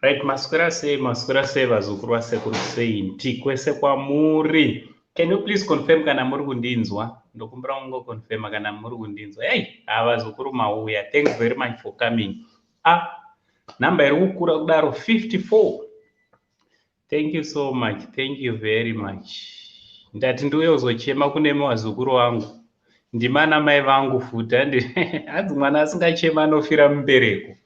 Right, maswera sei, maswera sei vazukuru vasekuru Saint kwese kwamuri. Can you please confirm kana muri kundinzwa? Ndokumbira kungoconfirma kana muri kundinzwa. Hey, vazukuru mauya. Thanks very much for coming. Ah, namba iri kukura kudaro 54. Thank you so much. Thank you very much. Ndati ndiuye kuzochema kune vazukuru vangu. Ndimana mai vangu futi handi hanzi mwana asingachema anofira mubereko.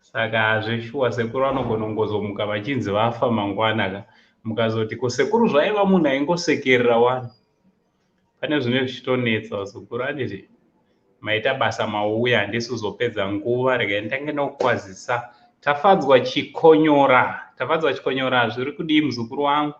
Saka zveshuwa sekuru vanogona kungozomuka vachinzi vafa mangwana ka. Mukazoti ko sekuru zvaiva munhu aingosekerera wani. Pane zvine zvichitonetsa vazukuru handiti maita basa mauya handisi kuzopedza nguva regai nditange nokukwazisa Tafadzwa Chikonyora. Tafadzwa Chikonyora zviri kudii muzukuru wangu?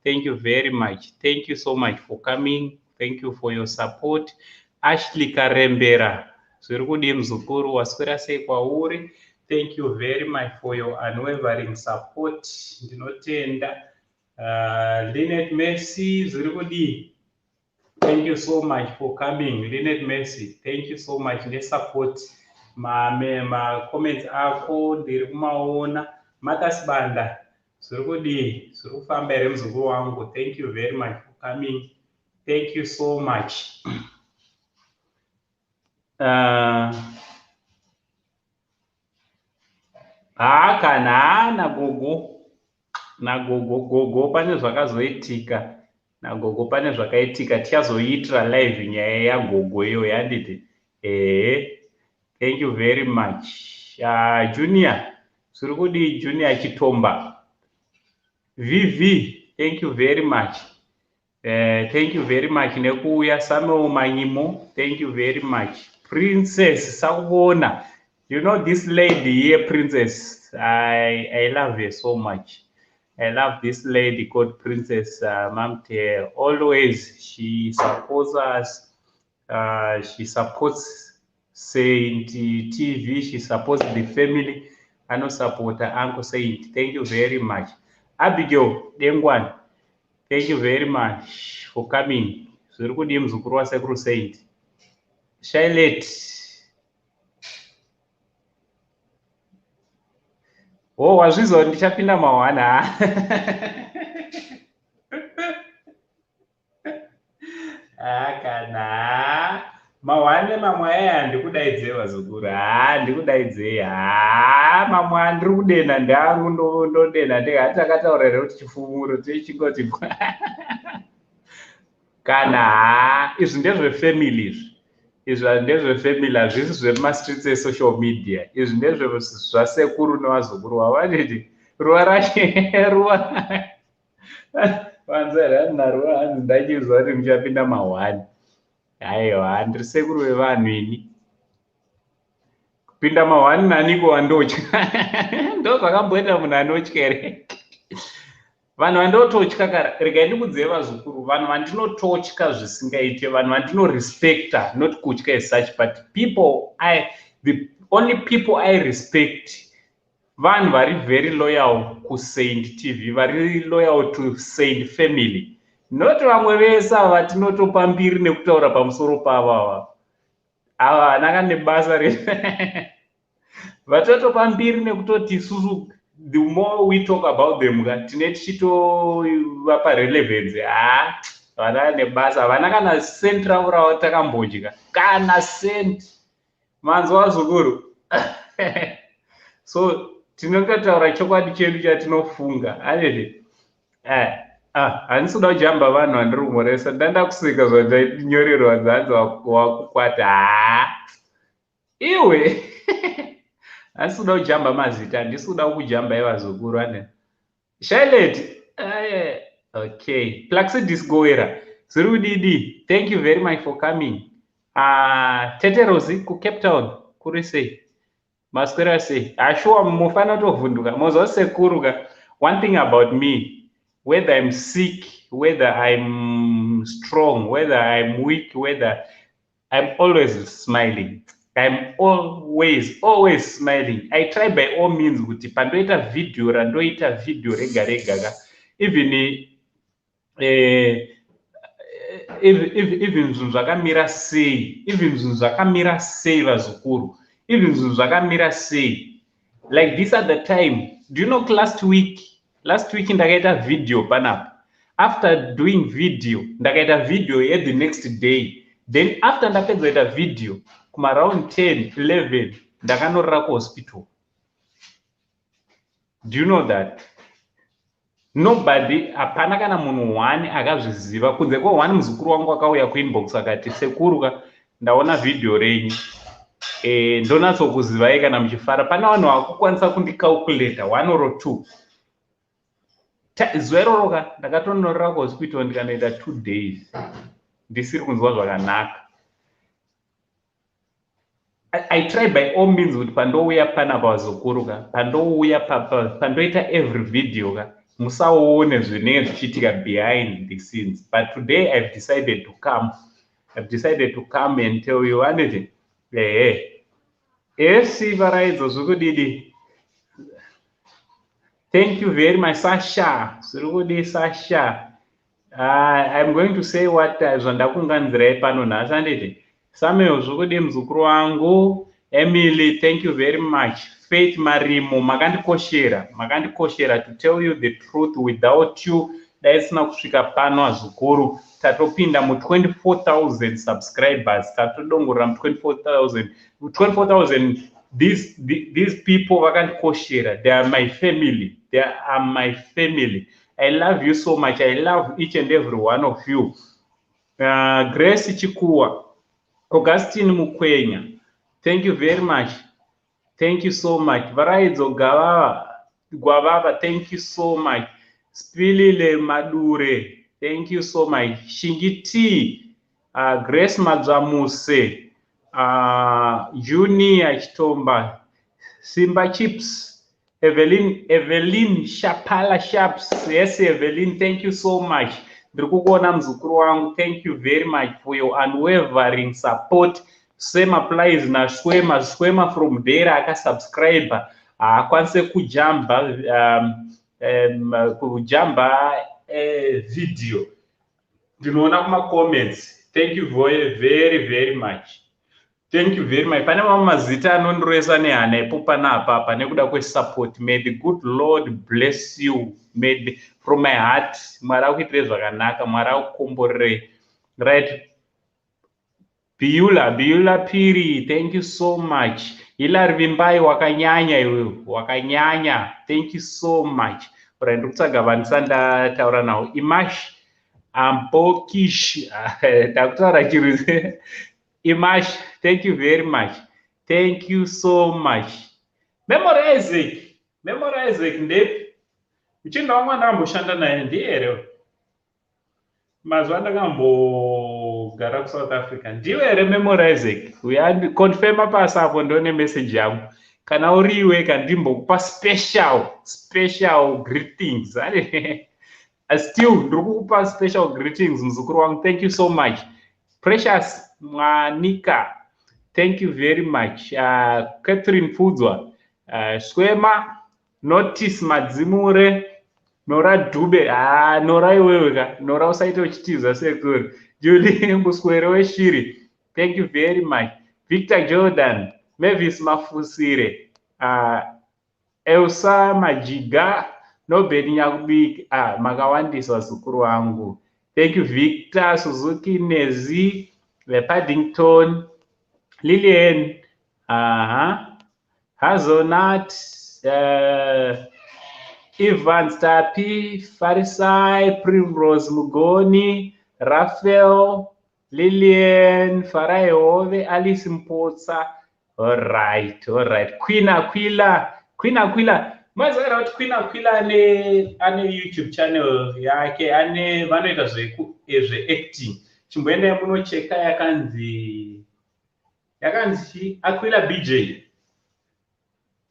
Thank you very much. Thank you so much for coming. Thank you for your support. Ashley Karembera zviri kudii muzukuru waswera sei kwauri? Thank you very much for your unwavering support. Ndinotenda. Lynette Mercy zviri kudii? Thank you so much for coming, Lynette Mercy. Thank you so much nesupport. Macomments ako ndiri kumaona. Martha Sibanda zviri kudii? Zviri kufamba here muzukuru wangu? Thank you very much for coming. Thank you so much. Haa kana haa nagogo nagogo gogo pane zvakazoitika nagogo pane zvakaitika tichazoiitira live nyaya yagogo iyoyo handiti ehe. Thank you very much. Junior zviri kudii Junior Chitomba VV thank you very much. Thank you very much nekuuya. Samuel Manyimo thank you very much. Princess Sakubona, you know this lady here, Princess, I love her so much. I love this lady called Princess Mamte. Always she supports us. She supports Saint TV. She supports the family. Anosupporta Uncle Saint. Thank you very much. Abigail Dengwan, thank you very much for coming. Zviri kudii muzukuru wasekuru Saint? Shailet. Oh, wazvizwa ndichapinda mawana. Ah, kana mahwane mamwe aya handikudaidzei vazukuru, haa ndikudaidzei, haa mamwe andiri kudena ndangu ndodena ndega. Hati takataura here kuti chifumuro tichingoti kana haa izvi ndezvefamily izvi, izvi ndezvefamily, hazvisi zvemastreets esocial media izvi, ndezvezvasekuru nevazukuru vavo. Vanoti ruva rache ruva vanzwa here naruva hanzi ndachizwa kuti muchapinda mahwani. Aiwa, ndiri sekuru vevanhu ini. Kupinda mahwani naniko wandotya? Ndo zvakamboita munhu anotya here? Vanhu vandototya kara, regai ndikudzei vazukuru, vanhu vandinototya zvisingaite, vanhu vandinorespekta, not kutya as such, but people I, the only people I respect, vanhu vari very loyal kuSaint TV, vari loyal to Saint family, not vamwe vese ava vatinotopa mbiri nekutaura pamusoro pavo. Ava ava havana kana nebasa re vatotopa mbiri nekutoti isusu the more we talk about them ka tine tichitovapa relevance. Ha, havana nebasa, havana kana cent ravo ravo takambodya kana cent. Manzwa vazukuru? So tinongotaura chokwadi chedu chatinofunga handiti? Ah, handisi kuda kujamba vanhu vandiri kumhoresa. Ndanda kuseka zvandanyorerwa dzanzi wakukwata. Haa iwe, handisi kuda kujamba mazita, handisi kuda kujamba ivazukuru ane. Charlotte, okay. Plaxidis Goera, zviri kudidi? Thank you very much for coming. Tete Rosi kuCape Town, kuri sei? Maswera sei? Ashuwa mufana kutovhunduka. Mozwa sekuru ka. One thing about me, whether I'm sick, whether I'm strong, whether I'm weak, whether I'm always smiling. I'm always, always smiling. I try by all means kuti pandoita video randoita video rega rega ka. Even zvinhu zvakamira sei, even zvinhu zvakamira sei vazukuru, even zvinhu zvakamira sei. Like this at the time, do you know last week ndakaita video panapa. After doing video, ndakaita video the next day. Then after ndapedza kuita video, kumaaround 10, 11, ndakanorara kuhospital. Do you know that? Nobody, hapana kana munhu one akazviziva kunze kweone muzukuru wangu akauya kuinbox akati, "Sekuru ka, ndaona vhidhiyo renyu, ndonatsokuzivai kana muchifara." Pane vanhu vakukwanisa kundicalculata one or two. Zuva iroro ka ndakatonorera kuhospital, ndikanoita 2 days ndisiri kunzwa zvakanaka. I try by all means kuti pandouya panapa vazukuru ka, pandouya pandoita every video ka, musaone zvinenge zvichiitika behind the scenes. But today I've decided to come, I've decided to come and tell you, anditi? Ehe, esi varaidzo, zvekudidi? Thank you very much. Sasha, zviri kudi Sasha? I'm going to say what zvandakunganidzirai pano nhasi, anditi? Samuel, zvokudi muzukuru wangu? Emily, thank you very much. Faith Marimo, makandikoshera, makandikoshera. To tell you the truth, without you dai isina kusvika pano azukuru. Tatopinda mu24,000 subscribers, tatodongorera mu24,000, 24,000. These people vakandikoshera. They are my family, they are my family. I love you so much. I love each and every one of you. Grace Chikuwa, Augustine Mukwenya, thank you very much, thank you so much. Varaidzo Gavava, Gwavava, thank you so much. Spilile Madure, thank you so much. Shingi T, Grace Madzamuse, Junior Chitomba, Simba Chips, Evelyn, Evelyn Shapala Sharps. Yes, Evelyn, thank you so much. Ndiri kukuona muzukuru wangu. Thank you very much for your unwavering support. Same applies naSwema, Swema from there akasubscribe, haakwanise kujamba kujamba video. Ndinoona kumacomments. Thank you very, very, very much. Thank you very much. Pane mamwe mazita anondiresa nehana ipo panapa nekuda kwesupport. May the good Lord bless you. From my heart, Mwari akuitirei zvakanaka, Mwari akukomborerei. Right, Biula, Biula Piri, thank you so much. Hilary Vimbai, wakanyanya iwewe, wakanyanya. Thank you so much. Right, ndiri kutsvaga vanhu ndataura navo. Imash Ampokish, ndakutaura chirudzi. Imash, thank you very much, thank you so much. Memory Isaac, Memory Isaac ndepi? Muchinda wangu andakamboshanda naye ndiye here? Mazuva andakambogara kuSouth Africa, ndiwe here Memory Isaac? Uyaconfirma pasi apo, ndone message yangu. Kana uriwe kandimbokupa special, special greetings. Still ndiri kukupa special greetings, muzukuru wangu. Thank you so much. Precious Mwanika, thank you very much. Catherine Fudzwa, Swema Notice Madzimure, Nora Dube. Ah, Nora iwewe ka, Nora, usaite uchitiza sekuru. Julie Muswere weshiri, thank you very much. Victor Jordan, Mavis Mafusire, Elsa Majiga, Nobert Nyakubiki. Ah, makawandisa vazukuru vangu. Thank you. Victor Suzuki, Nezi Paddington, Lilian, Hazonat, Evans Tapi, Farisai Primrose Mugoni, Raphael, Lilian Farai Hove, Alice Mpotsa. Alright, alright. Queen Aquila, Queen Aquila. Maziva kuti Queen Aquila ane YouTube channel yake, ane vanoita zveacting. Chimboendai munocheka yakanzi chi Aquila BJ.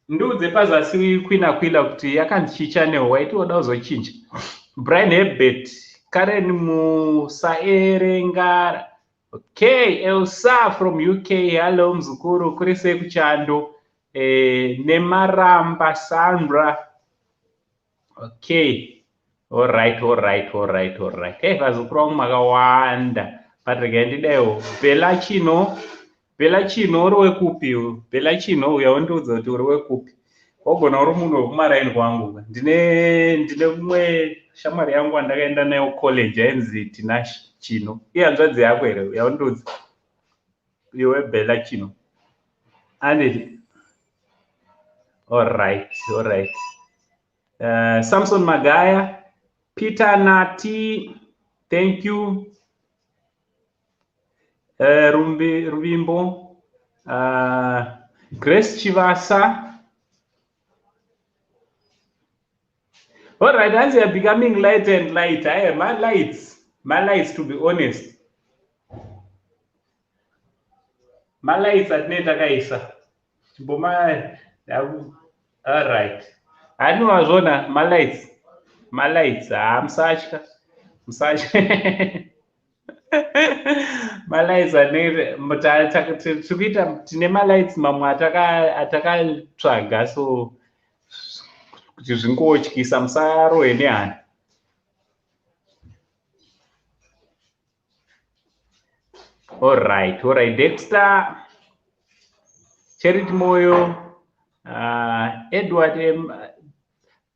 Ndiudze pazasi Queen Aquila kuti yakanzi chi channel waiti woda kuzochinja. Brian Herbert, Karen Musaerengara. Okay, Elsa from UK. Hello mzukuru, kuri sei kuchando? Nemaramba Sandra. Okay. All right, all right, all right, all right. Hey, vazukuru vangu makawanda. But regai ndidaiwo. Bella Chino. Bella Chino uri wekupi? Bella Chino uya undiudza kuti uri wekupi. Wagona uri munhu wekumaraini kwangu. Ndine mumwe shamwari yangu andakaenda nayo college ainzi Tinashe Chino. Iye hanzvadzi yako here? Yaundiudza. Iwe Bella Chino. Ane. All right, all right. Samson Magaya, Peter Nati, thank you. Ruvimbo, Grace Chivasa. All right, as you are becoming lighter and lighter, hey, my lights, to be honest. My lights at Netakaisa. All right. I know Azona, my lights. My lights. I'm such. My lights are near, but I tine my lights, mamwe atakatsvaga so kuti zvingotyisa musarohwe nehana. All right, all right. Dexter, Charity Moyo,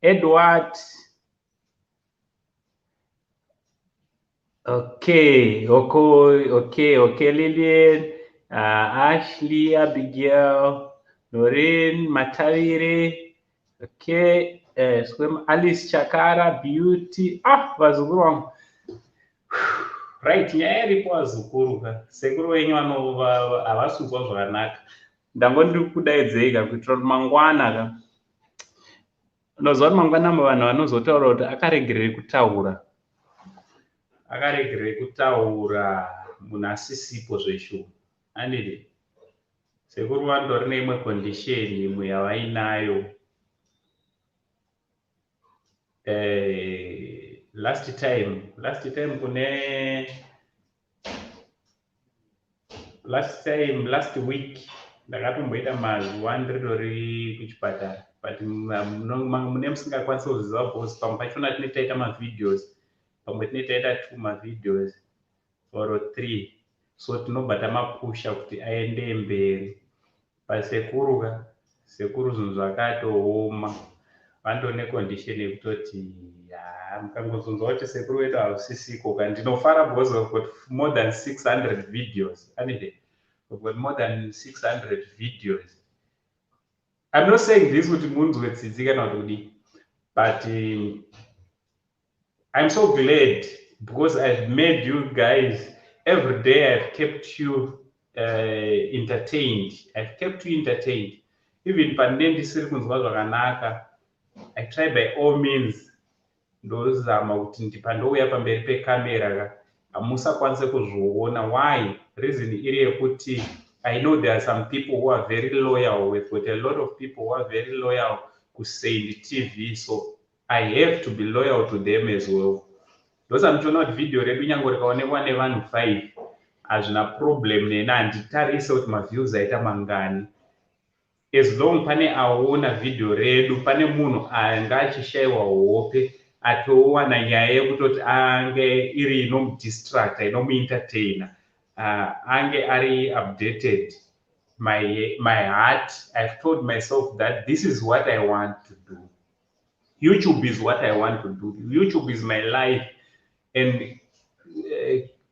Edward. Okay, okay, okay, Lillian, Ashley, Abigail, Noreen, Matavire, okay, Alice Chakara, Beauty, vazukuru vangu. Right, nyaya iripo vazukuru ka. Sekuru venyu havasi kunzwa zvakanaka. Ndangondiri kudaidzei ka kuitira kuti mangwana ka. Unoziva kuti mangwana vanhu vanozotaura kuti akaregerei kutaura. Akaregerei kutaura munhu asisipo zveshuwa. Andidi. Sekuru vanondori neimwe condition imwe yavainayo. Last time kune last week ndakatomboita mazuva ndiritori kuchipatara, but mune musingakwanisi kuzviziva because pamwe pachona tinenge taita mavideos, pamwe tinenge taita 2 mavideos or 3, so tinobva tamapusha kuti aende mberi. Pasekuru ka, sekuru zvinhu zvakatooma, vandone condition yekutoti mukangozonzwa kuti sekuru wedu hausisiko ka. Ndinofara because we've got more than 600 videos. Anyway, we've got more than 600 videos. I'm not saying this kuti munzwe tsitsi kana kuti kudii, but I'm so glad because I've made you guys, every day I've kept you entertained. I've kept you entertained. Even pandine ndisiri kunzwa zvakanaka, I try by all means ndozama kuti pandouya pamberi pekamera ka hamusakwanise kuzviona. Why? Reason iri yekuti I know there are some people who are very loyal. We've got a lot of people who are very loyal to Saint TV, so I have to be loyal to them as well. Ndosa muchiona kuti video redu nyange rikaonekwa nevanhu 5 hazvina problem neni, handitarise kuti maviews aita mangani. As long pane aona video redu, pane munhu anga achishayiwa hope atowana nyaya yekutoti ange iri inomudistracta, inomuentertaina, ange ari updated. My heart, I've told myself that this is what I want to do. YouTube is what I want to do. YouTube is my life. And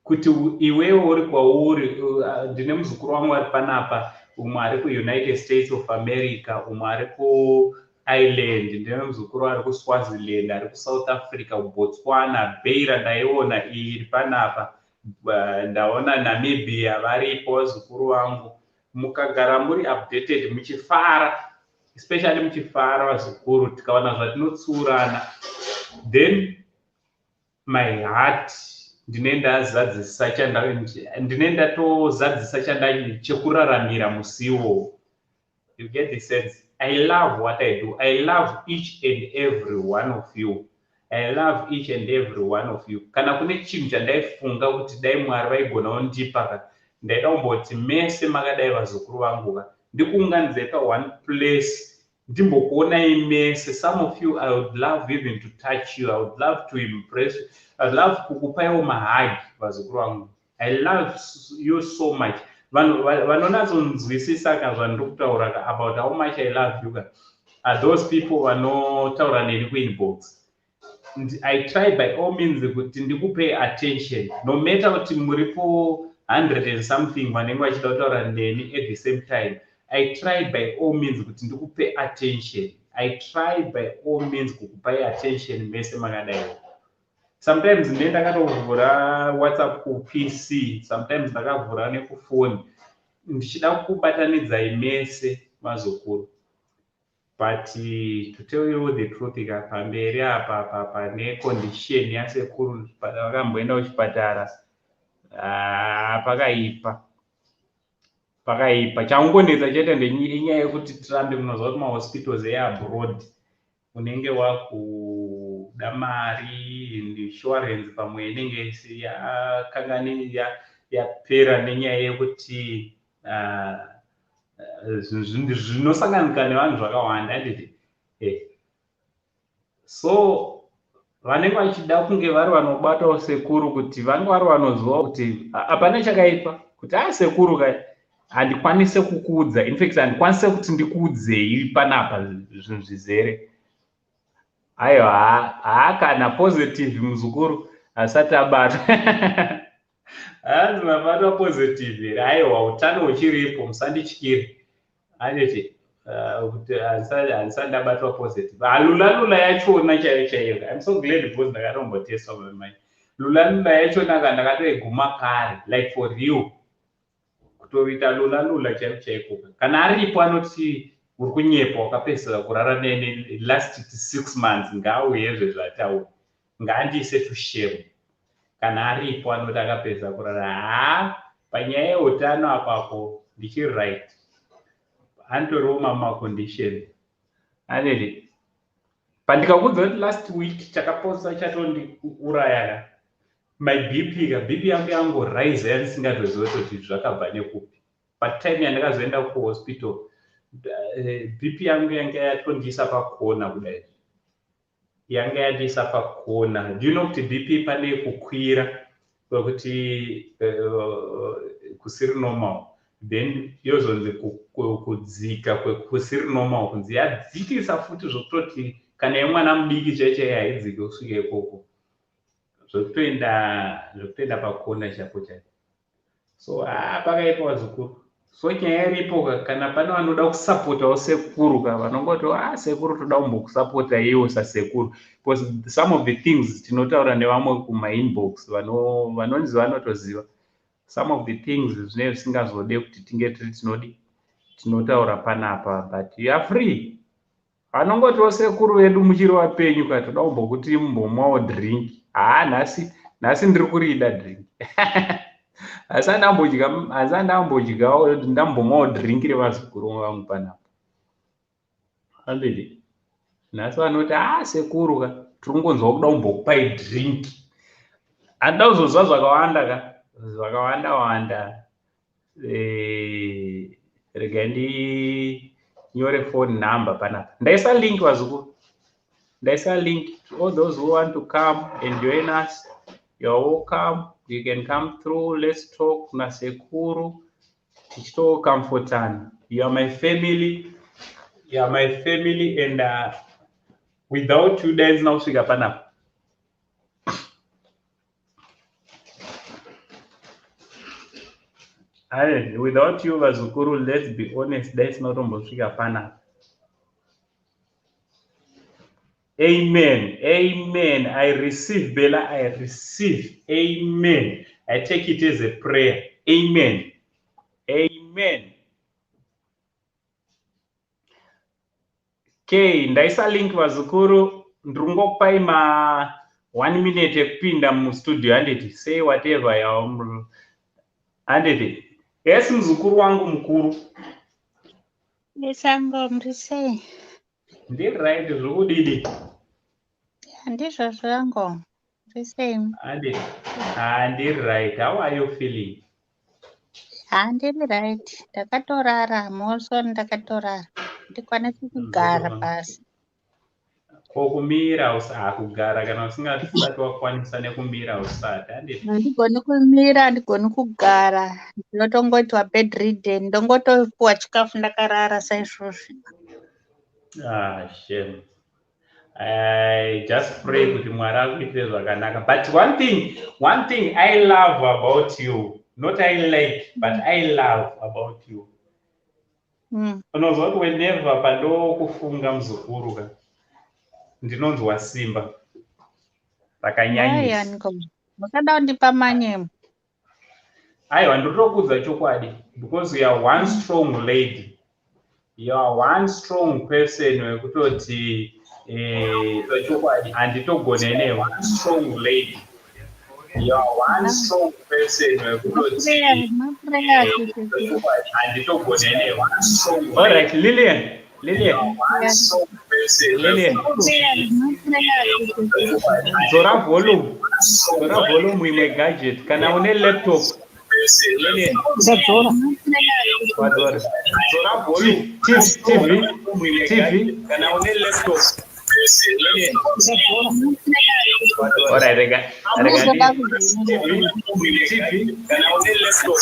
kuti iwewe uri kwauri, ndine muzukuru wangu ari panapa, umwe ari kuUnited States of America, umwe ari kuIreland, ndine muzukuru ari kuSwaziland, ari kuSouth Africa, kuBotswana, Beira ndaiona iri panapa, ndaona Namibia varipo vazukuru vangu. Mukagara muri updated muchifara, Especially muchifara vazukuru, tikawana zvatinotsurana, then my heart ndine ndazadzisa ndine ndatozadzisa chanda chekuraramira musi iwowo. You get the sense? I love what I do. I love each and every one of you. I love each and every one of you. Kana kune chinhu chandaifunga kuti dai Mwari vaigona kundipa ka, ndaida kumboti mese makadai vazukuru vangu ka, ndikuunganidzai pa one place ndimbokuonai mese. Some of you, I would love even to touch you. I would love to impress you. I would love kukupaiwo mahagi vazukuru vangu. I love you so much. Vanhu vanonatsonzwisisa ka zvandiri kutaura ka about how much I love you ka are those people vanotaura neni kuinbox. I try by all means kuti ndikupei attention, no matter kuti muripo 100 and something vanenge vachida kutaura neni at the same time. I try by all means kuti ndikupe attention. I try by all means kukupai attention mese makadaiwo. Sometimes ndine ndakatovhura WhatsApp kuPC, sometimes ndakavhura nekufoni ndichida kubatanidzai mese mazukuru. But to tell you the truth ka, pamberi apa pane condition yasekuru vakamboenda kuchipatara, pakaipa, pakaipa. Chaungonetsa chete ndenyaya yekuti tirambe munoziva kuti mahospitals eabroad unenge wakuda mari, insurance pamwe inenge yakangani yapera nenyaya yekuti zvinosanganika nevanhu zvakawanda, handiti? So vanenge vachida kunge vari vanobatawo sekuru kuti vange vari vanoziva kuti hapana chakaipa kuti a sekuru ka handikwanise kukuudza, infact handikwanise kuti ndikuudzei panapa zvinhu zvizere. Aiwa, haa, kana positive muzukuru asati abatwa, hanzi mabatwa positive here? Aiwa, utano huchiripo, musandityire, handiti? Kuti handisati ndabatwa positive. Halula lula yachona chaiyo chaiyo, I'm so glad because ndakatombotestwa mamai. Lula lula yachona ka ndakatoiguma kare, like for real, kutoita lula lula chaiko chaiko. Kana aripo anoti uri kunyepa, wakapedzisira kurara nene last 6 months, ngaauye zvezvataura, ngaandiise to shame. Kana aripo anoti akapedza kurara, haa, panyaya yeutano apapo ndichiri right. Anotoriwo mamacondition anedi pandikakuudza kuti last week chakaposa chatondiuraya ka, my BP ka, BP yangu yangoraisa yandisingatozivi kuti zvakabva nekupi. Patime yandakazoenda kuhospital, BP yangu yanga yatondiisa pakona kudai, yanga yandiisa pakona. Do you know kuti BP pane kukwira kwekuti kusiri normal, then yozonzi kudzika kusiri normal, kunzi yadzikisa futi zvokutoti kana yemwana mudiki chaichai haidziki kusvika ikoko, zvokutoenda pakona chapo chaipo. So haa, pakaipa vazukuru. So nyaya iripo, kana pane vanoda kusapotawo sekuru ka, vanongoti a sekuru toda kumbokusapota iwo sasekuru, because some of the things tinotaura nevamwe kumainbox vanonzi vanotoziva some of the things zvinenge zvisingazode kuti tinge tiri tinodi tinotaura panapa, but you are free. Vanongotiwo sekuru vedu muchiri vapenyu ka, toda kumbokuti mumbomwawo drink. Haa, nhasi nhasi ndiri kurida drink. Asi andambodya, asi andambodyawo, ndambomwawo drink revazukuru vangu panapa, anditi? Nhasi vanoti a sekuru ka, tiri kungonzwa kuda kumbokupai drink. Handida kuzozwa zvakawanda ka, zvakawanda wanda. Regai ndinyore phone number panapa. Ndaisa link vazukuru, ndaisa link. To all those who want to come and join us, you are welcome. You can come through, let's talk nasekuru tichitocomfortana. You are my family, you are my family, and without you dai ndisina kusvika panapa. Aye, without you vazukuru, let's be honest, dai tisina kutombosvika panapa. Amen, amen. I receive, Bella, I receive. Amen. I take it as a prayer. Amen, amen. Okay, ndaisa link vazukuru, ndiri kungokupai ma 1 minute ekupinda mustudio, handiti? Say whatever ya, handiti? Yes, muzukuru wangu mukuru. Isango, muri sei? Ndiri right, zviri kudidi? Handizvo zvangu. Muri sei? Handiti? Ah, ndiri right. How are you feeling? Handiri right. Ndakatorara, moswa ndakatorara. Ndikwanisi kugara pasi. Ko kumira kugara kana usingati wakwanisa nekumira usati, handiti? Handigoni kumira, handigoni kugara. Ndinotongoitwa bedridden, ndongotopuwa chikafu ndakarara saizvozvi. Ah, shame. I just pray kuti Mwari akuitire zvakanaka. But one thing I love about you, not I like, but I love about you. Unonzwa kuti whenever pandokufunga, muzukuru ka, ndinonzwa simba rakanyanyisa. Aiwa, musada kundipa manyemo. Aiwa, ndinotokuudza chokwadi because you are one strong lady. You are one strong person wekutoti chokwadi handitogone newe. Strong lady. You are one strong person wekutoti Maprayers. Handitogone newe. All right, Lillian. Lillian. Lillian. Dzora volume. Dzora volume imwe gadget. Kana une laptop. Lillian. Ndadzora. Wadzora. Dzora volume. TV. TV. TV. Kana une laptop. Lillian. Ndadzora. All right, rega. Rega. Muzoda TV. TV. Kana une laptop.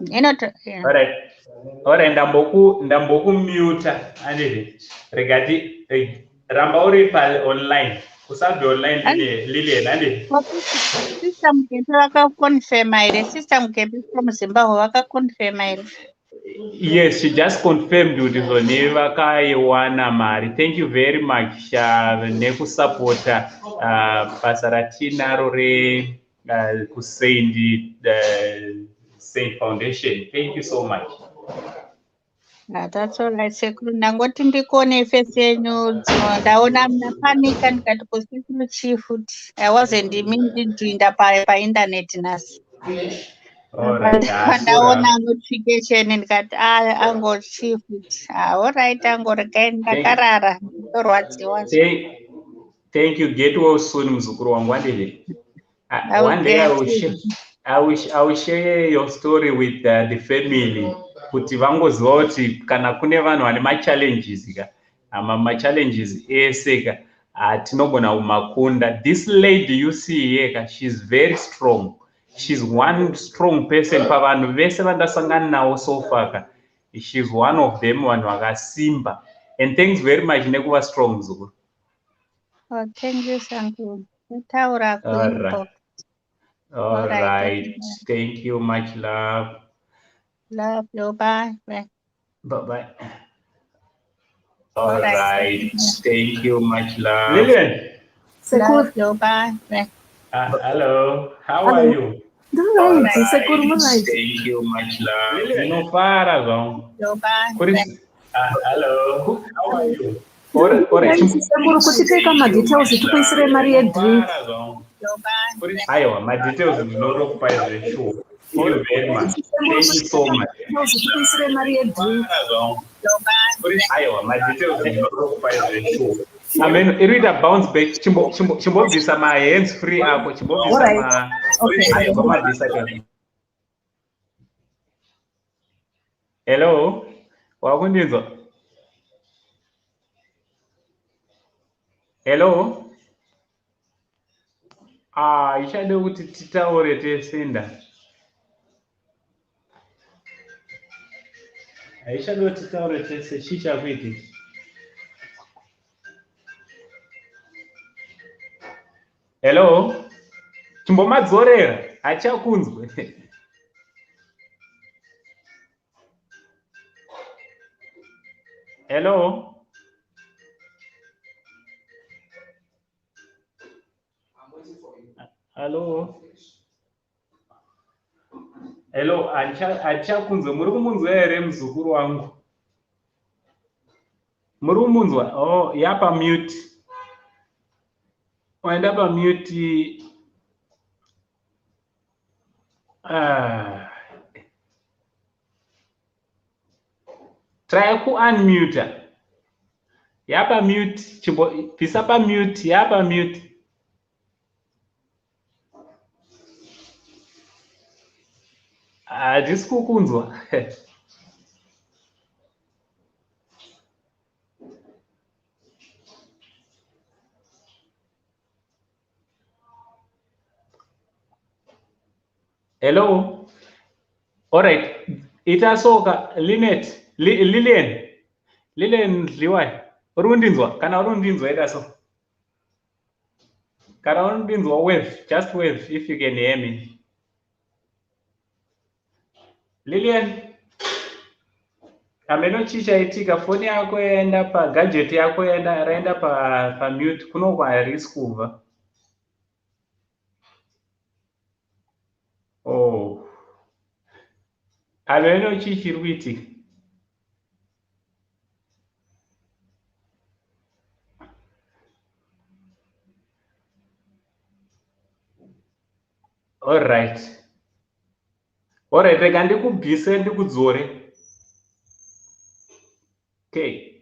Inoto, yeah. All right. All right, ndamboku-muta, handiti? Rega ti ramba uri pa online. Usabve online, Lillian, handiti? Sister Mugembe vakakonfema here? Sister Mugembe from Zimbabwe vakakonfema here? Yes, she just confirmed kuti zvoni vakaiwana mari. Thank you very much nekusapota basa ratinaro re kuSaint Saint Foundation. Thank you so much. Ah, that's all right, sekuru. Ndangoti ndikuone face yenyu, ndaona ndapanika ndikati ko sekuru chii futi. I wasn't meaning kuinda painternet nhasi. All right. Pandaona notification ndikati, ah, ango chii futi. Ah, all right, ango regai ndakarara, ndorwadziwa. Thank you. Get well soon, muzukuru wangu, handiti? I will One day I will get. share, I will share your story with the family kuti vangoziva kuti kana kune vanhu vane machallenges ka, ama machallenges ese ka, tinogona kumakunda. This lady you see here ka, she's very strong. She's one strong person pavanhu vese vandasangana navo so far ka. She's one of them, vanhu vakasimba. And thanks very much nekuva strong, muzukuru. Oh, thank you, Sangu. Taura All right. kuinbox. All All right. right. Thank you. Much love. Love you. Bye. Bye. Bye bye. All All right. right. Thank you. Much love. Lillian. Sekuru. Love you. Bye. Bye. Hello. How are Hello. you? Ndiri right, sekuru, muri right. Thank you. Much love. Ndinofara zvangu. You. Bye. Kuri. Bye. Hello. How are you? Ore ore. Right, sekuru, kuti teka madetails tikuisire mari yedrink. You. Bye. Bye. Aiwa, madetails ndinotokupai zvesure. Thank you very much. Thank you so much. Details tikuisire mari yedrink. You. Bye. Aiwa, madetails ndinotokupai zvesure. Amen. Iri kuita bounce back. Chimbobvisa ma-hands free ako. Chimbobvisa Alright. ma. Okay. Aiwa, mabvisa ka. Hello. Wakundinzwa? Hello. Ah, ichade kuti titaure tese nda. Haichade kuti titaure tese, chii chakuitika? Hello. Chimbomadzorera, hachakunzwe. Hello. Hello. Hello, hachakunzwe. Muri kumunzwa here muzukuru wangu? Muri kumunzwa? Oh, yapa mute. Waenda pa mute. Ah. Try ku unmute. Yapa mute, chimbo bvisa pa mute, yapa mute. Hatisi kukunzwa. Hello. All right. Itasoka Linet, Lilian. Lilian Dliwai. Uri kundinzwa? Kana uri kundinzwa ita so. Kana uri kundinzwa wave, just wave if you can hear me. Lilian. Hameno chii chaitika, foni yako yaenda pa gadget yako yaenda raenda pa mute kuno harisi kubva. Oh. Hameno chii chiri kuitika. All right. All right, rega ndikubvise ndikudzore. Okay.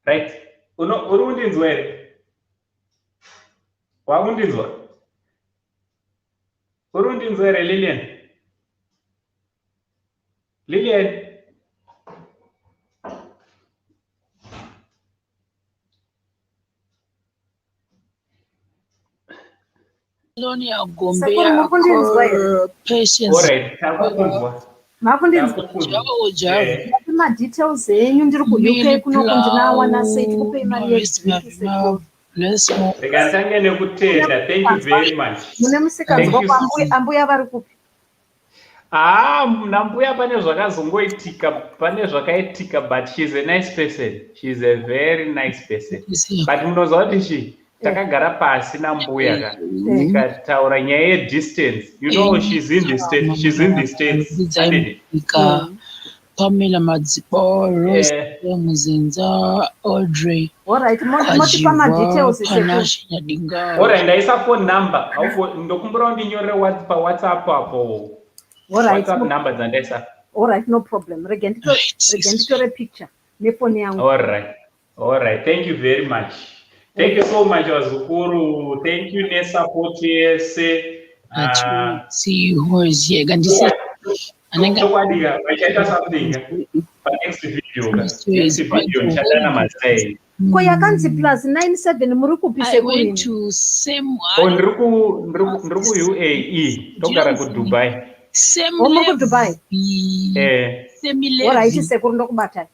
Right. Uri kundinzwa here? Wakundinzwa? Uri kundinzwa here, Lilian? Lilian? Lonia Gombe Sekuru, muri kundinzwa here? Patience All right, takukunzwa. Makundinzwa? Takukunzwa. Javo Javo Eh, Madetails enyu ndiri kuUK Mili kuno kundinawana sei tikupei mari Noris yedrink sekuru. Bless more Rega nditange nekutenda. Thank you very much. Mune musikanzwa Thank you. ambuya vari kupi? Ah, nambuya pane zvakazongoitika, pane zvakaitika, but she's a nice person. She's a very nice person. But munoziva kuti chi takagara pasi nambuya ka tikataura nyaya yedistance. You know, she's in the state, she's in the States. Handiti? Pamela Madzibo Rose Eh, Muzinza Audrey Alright, motipa Kajiwa madetails sekuru. Panashe Nyadinga Alright, ndaisa phone number. Ndokumbira undinyorere paWhatsApp apo. Alright, WhatsApp number dzandaisa. alright, no problem. Rega nditore picture nefoni yangu. Alright. Alright, thank you very much. Thank you so much vazukuru. Thank you nesupport yese. Ah, see who is here Gandise anenge chokwadi ka vachaita something ka panext video ka. Next video ndichadana mazita enyu. Ko yakanzi plus 97 muri kupi I sekuru? went imi? to same Oh, ndiri ku ndiri ku UAE, ndogara kuDubai. same Oh, muri kuDubai? Eh. same Alright, level sekuru ndokubatai.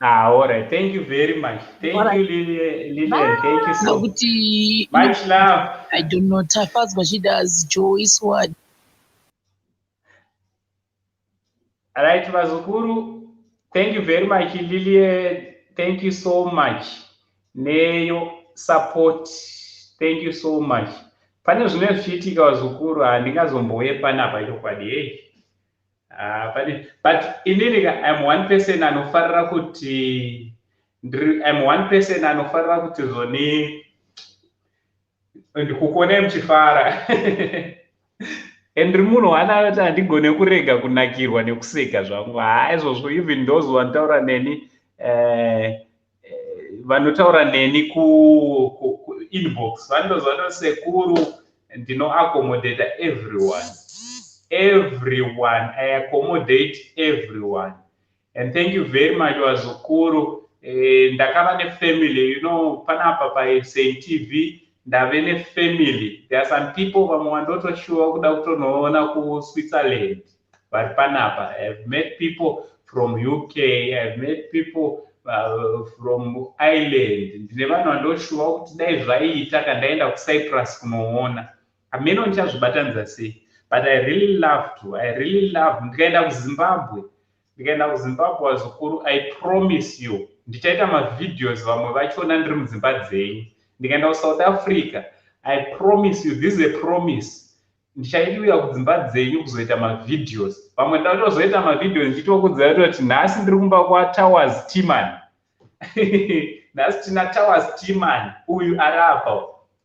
Ah, all right. Thank you very much. Thank All right. you, Lilian. Thank you so nokuti much. Love. I don't know Tafadzwa she does Joyce what All right, vazukuru. Thank you very much, Lilian. Thank you so much. Neyo support. Thank you so much. Pane zvine zvichiitika vazukuru, handingazombouye panapa chokwadi. Hey. Ah, pane, but inini ka, I'm one person anofarira kuti I'm one person anofarira kuti zvoni ndikukuonai muchifara. And ndiri munhu waana kuti handigone kurega kunakirwa nekuseka zvangu. Haa, izvozvo even those vanotaura neni vanotaura neni ku inbox vanotoziva kuti sekuru ndinoaccommodata everyone. Everyone. I accommodate everyone. And thank you very much vazukuru. Ndakava nefamily, you know, panapa paSaint TV ndave nefamily. There are some people vamwe vandotoshuwa kuda kutonoona kuSwitzerland vari panapa. I've met people from UK, I've met people from Ireland. Ndine vanhu vandoshuwa kuti dai zvaiita kandaenda kuCyprus kunoona. Hameno ndichazvibatanidza sei. But I really love to. I really love. Ndikaenda kuZimbabwe. Ndikaenda kuZimbabwe vazukuru, I promise you. Ndichaita mavideos vamwe vachona ndiri mudzimba dzenyu. Ndikaenda kuSouth Africa, I promise you, this is a promise. Ndichaiuya kudzimba dzenyu kuzoita mavideos. Pamwe ndatozoita mavideos ndichitokudzai kutoti nhasi ndiri kumba kwaTowers Timan. Nhasi tina Towers Timan uyu ari apa.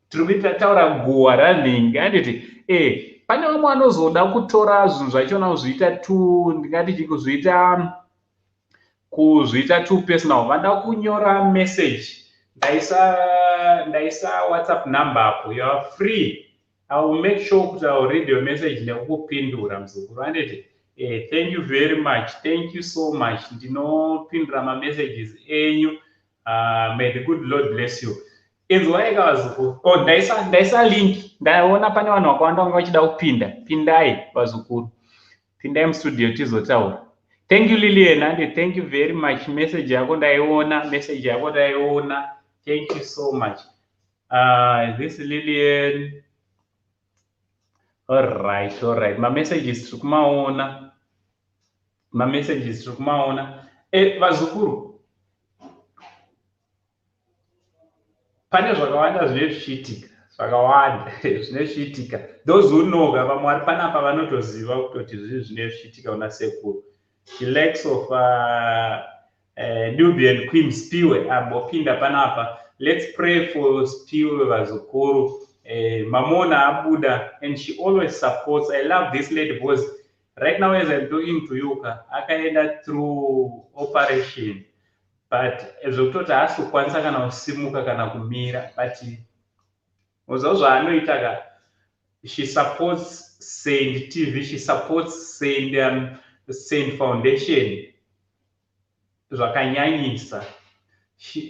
Tiri kuita taura guwa ranhingi handiti pane vamwe vanozoda kutora zvinhu zvachona kuzviita too, ndingati chii, kuzviita too personal. Vanoda kunyora message, ndaisa WhatsApp number apo. You are free. I will make sure kuti I will read your message nekukupindura muzukuru, handiti? Thank you very much, thank you so much. Ndinopindura mamessages enyu. May the good Lord bless you. Inzwai ka vazukuru. Oh, ndaisa link. Ndaona pane vanhu vakawanda vanga vachida kupinda. Pindai vazukuru, pindai mustudio tizotaura. Thank you Lilian, and thank you very much. Message yako ndaiona, message yako ndaiona. Thank you so much. This Lilian. All right, all right. Mamessages tiri kumaona, mamessages tiri kumaona. Vazukuru, pane zvakawanda zvine zvichiitika, zvakawanda zvine zvichiitika. Those who know, vamwe vari panapa vanotoziva kutoti zvii zvine zvichiitika kuna sekuru. The likes of Nubian Queen Spiwe ambopinda panapa. Let's pray for Spiwe, vazukuru. Mamona abuda, and she always supports. I love this lady because right now as I'm talking to you ka, akaenda through operation, but zvekutoti haasi kukwanisa kana kusimuka kana kumira, but uziva zvaanoita ka, she supports Saint TV, she supports Saint Foundation zvakanyanyisa.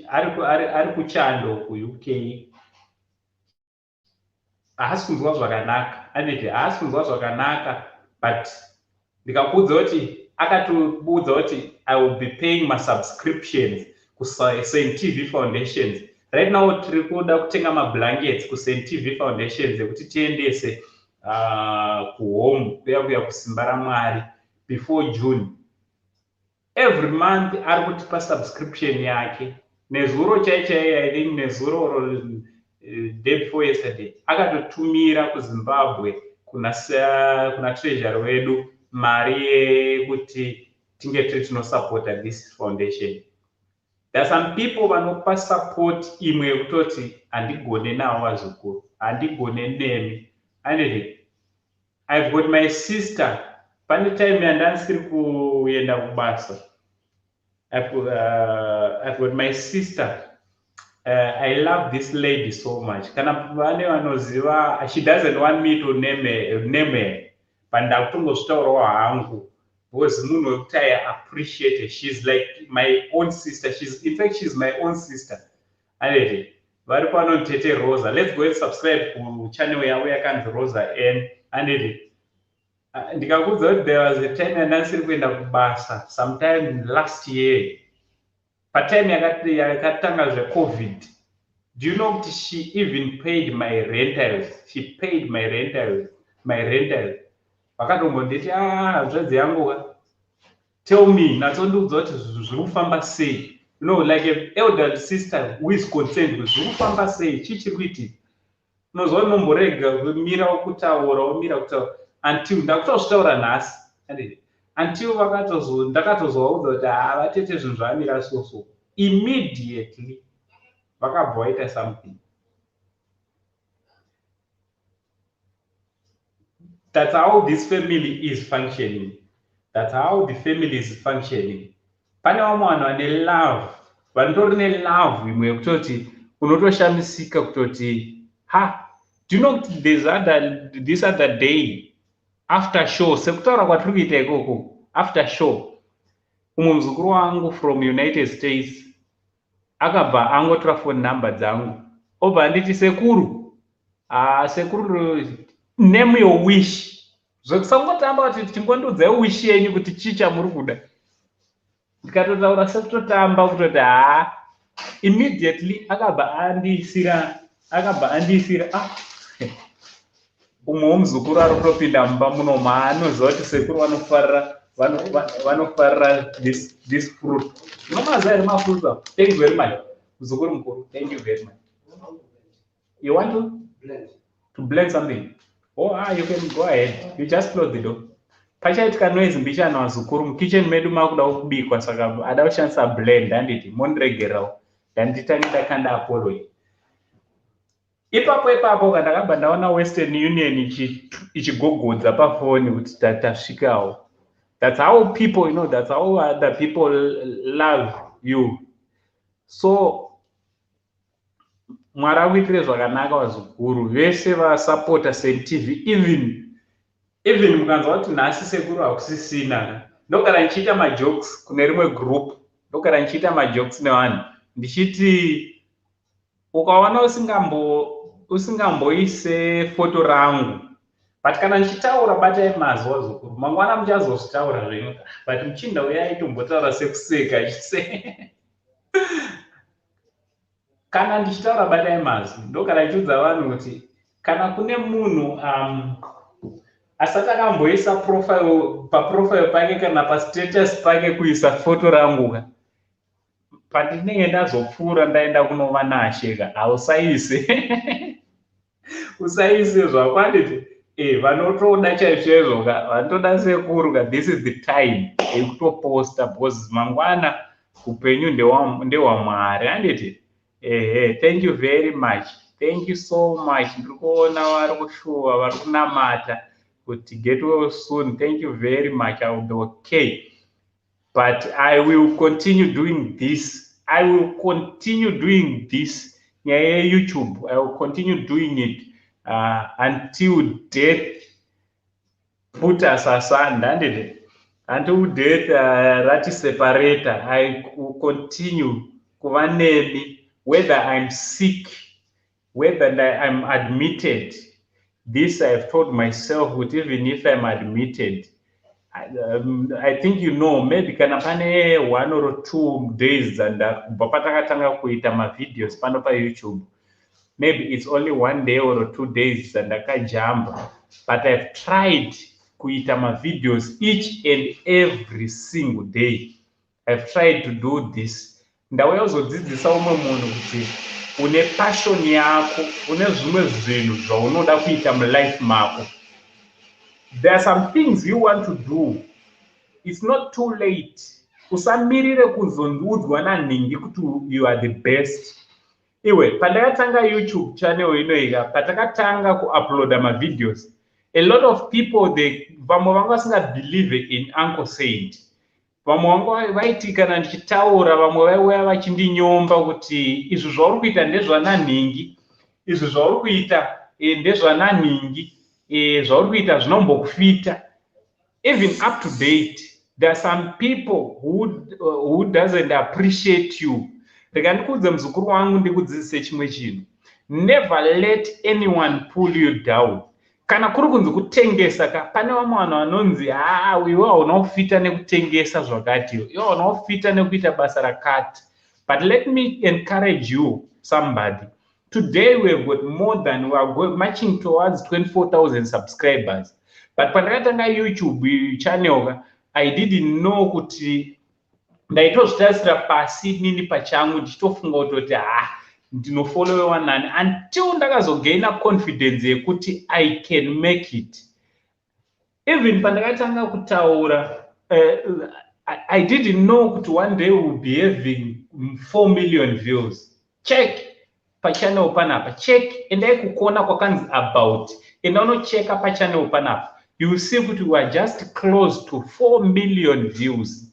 Ari kuchando kuUK, haasi kunzwa zvakanaka, anditi? Haasi kunzwa zvakanaka, but ndikakuudza kuti akatobuudza kuti I will be paying masubscriptions kuSaint TV Foundations. Right now tiri kuda kutenga mablankets kuSaint TV Foundations ekuti tiendese kuhome kuya kuya kusimba raMwari before June. Every month ari kutipa subscription yake. Nezuro chai chai, I think nezuro or day before yesterday, akatotumira kuZimbabwe kuna treasury wedu mari yekuti tinge tiri tinosupporta this foundation. There are some people vanopa support imwe yekutoti handigone navo vazukuru, handigone nemi, anditi? I've got my sister. Pane time yandandisiri kuenda kubasa, I've got my sister. I love this lady so much. Kana vane vanoziva, she doesn't want me to name her, but ndakutongozvitaurawo hangu because munhu wekuti I appreciate. She's like my own sister. She's, in fact, she's my own sister, anditi? Vari pano, Tete Rosa. Let's go and subscribe kuchannel yavo yakanzi Rosa N, anditi? Ndikakuudza kuti there was a time yandandisiri kuenda kubasa sometime last year, patime yakatanga zveCovid. Do you know kuti she even paid my rentals? She paid my rentals, my rentals. Vakatombonditi, "Ah, hanzvadzi yangu ka, tell me, natsondiudza kuti zviri kufamba sei." Like an elder sister who is concerned kuti zviri kufamba sei, chii chiri kuitika. Unozva unomborega kumira kutaura, womira kutaura until ndakutozvitaura nhasi, until ndakatozovaudza kuti havatete, zvinhu zvamira so so. Immediately vakabva vaita something. That's how this family is functioning. That's how the family is functioning. Pane vamwe vanhu vane love, vanotori nelove imwe yekutoti unotoshamisika kutoti ha. Do you know kuti this other day after show, sekutaura kwatiri kuita ikoko, after show, umwe muzukuru wangu from United States akabva angotora phone number dzangu, obva anditi, "Sekuru, sekuru, name your wish." Zvekusangotamba kuti tingondiudzai wish yenyu kuti chii chamuri kuda. Ndikatotaura sekutotamba kutoti haa, immediately akabva andiisira. Ah, umwe womuzukuru ari kutopinda mumba muno maanoziva kuti sekuru vanofarira this fruit. Unomaziva here mafruits? Thank you very much, muzukuru mukuru. Thank you very much. You want to Blend. To blend something. Oh, ah, you can go ahead. You just close the door. Pachaitika noise mbichana, vazukuru. Mukitchen medu makuda kubikwa, saka ada kushandisa blend, handiti? Mondiregerawo, ndanditange ndakanda apollo ipapo ipapo. Kandakabva ndaona Western Union ichigogodza pafoni kuti tasvikawo. That's how people, that's how other people love you. So Mwari akuitire zvakanaka, vazukuru vese vasapota Saint TV. Even mukanzwa kuti nhasi sekuru hakusisina, ndogara ndichiita majokes kune rimwe group, ndogara ndichiita majokes nevanhu ndichiti ukaona usingamboise foto rangu, but kana ndichitaura, batai mazwi, vazukuru. Mangwana muchazozvitaura zvenyu, but muchinda uya aitombotaura sekuseka achise. Kana ndichitaura, batai mazwi. Ndogara ndichiudza vanhu kuti kana kune munhu asati akamboisa profile, paprofile pake kana pastatus pake kuisa foto rangu ka, pandinenge ndazopfuura ndaenda kunova nashe ka, hausaise, usaise zvako, handiti? Vanotoda chaizvo chaizvo ka, vanotoda sekuru ka, this is the time yekutoposta, because mangwana upenyu ndehwaMwari, handiti? Ehe, thank you very much, thank you so much. Ndiri kuona vari kushuva, vari kunamata kuti get well soon. Thank you very much. I will be okay, but I will continue doing this. I will continue doing this. Nyaya yeYouTube, I will continue doing it until death put us asunder, handiti? Until death ratiseparata, I will continue kuva nemi, whether I'm sick, whether I'm admitted. This I've told myself kuti even if I'm admitted, I think maybe kana pane 1 or 2 days kubva patakatanga kuita mavideos pano paYouTube, maybe it's only one day or 2 days dzandakajamba, but I've tried kuita mavideos each and every single day. I've tried to do this. Ndauya kuzodzidzisa umwe munhu kuti une passion yako, une zvimwe zvinhu zvaunoda kuita mulife mako. There are some things you want to do. It's not too late. Usamirire kuzondiudzwa nanhingi kuti you are the best. Iwe, pandakatanga YouTube channel inoika, patakatanga kuuploada mavideos, a lot of people, they, vamwe vanga vasingabelieve in Uncle Saint. Vamwe vanga vaiti kana ndichitaura, vamwe vaiuya vachindinyomba kuti izvi zvauri kuita ndezvananhingi, izvi zvauri kuita ndezvananhingi, zvauri kuita zvinombokufita. Even up to date there are some people who doesn't appreciate you. Rega ndikuudze, muzukuru wangu, ndikudzidzise chimwe chinhu. Never let anyone pull you down. Kana kuri kunzi kutengesa ka, pane vamwe vanhu vanonzi, "Haa, iwe hauna kufita nekutengesa zvakati, iwe hauna kufita nekuita basa rakati." But let me encourage you, somebody. Today we have got more than, we are marching towards 24,000 subscribers, but pandakatanga YouTube channel ka, I didn't know kuti ndaitozvitarisira pasi nini pachangu, ndichitofunga kutoti, "Ha, ndinofollowewa nani?" until ndakazogaina confidence yekuti I can make it. Even pandakatanga kutaura, I didn't know kuti one day we'll be having 4 million views. Check pachannel panapa, check, endai kukona kwakanzi "about", enda unocheka pachannel panapa, you will see kuti we are just close to 4 million views.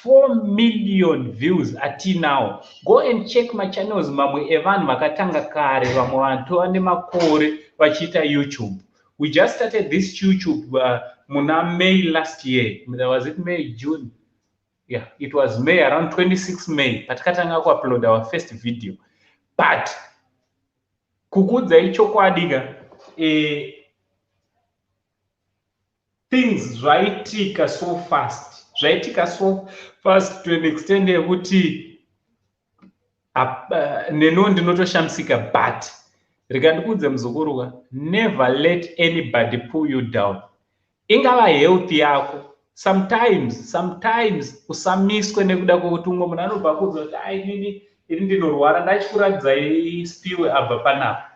4 million views atinawo. Go and check machannels mamwe evanhu vakatanga kare, vamwe vanhu nemakore vachiita YouTube. We just started this YouTube muna May last year. Was it May, June? Yeah, it was May, around 26 May patakatanga kuupload our first video. But kukudzai chokwadi ka, things zvaitika so fast, zvaitika so fast to an extent yekuti neniwo ndinotoshamisika. But rega ndikuudze, muzukuru ka, never let anybody pull you down. Ingava health yako, sometimes usamiswe nekuda kwekuti umwe munhu anobva kuudza kuti, "Ai, nini ini ndinorwara." Ndachikuratidzai Spiwe abva panapa.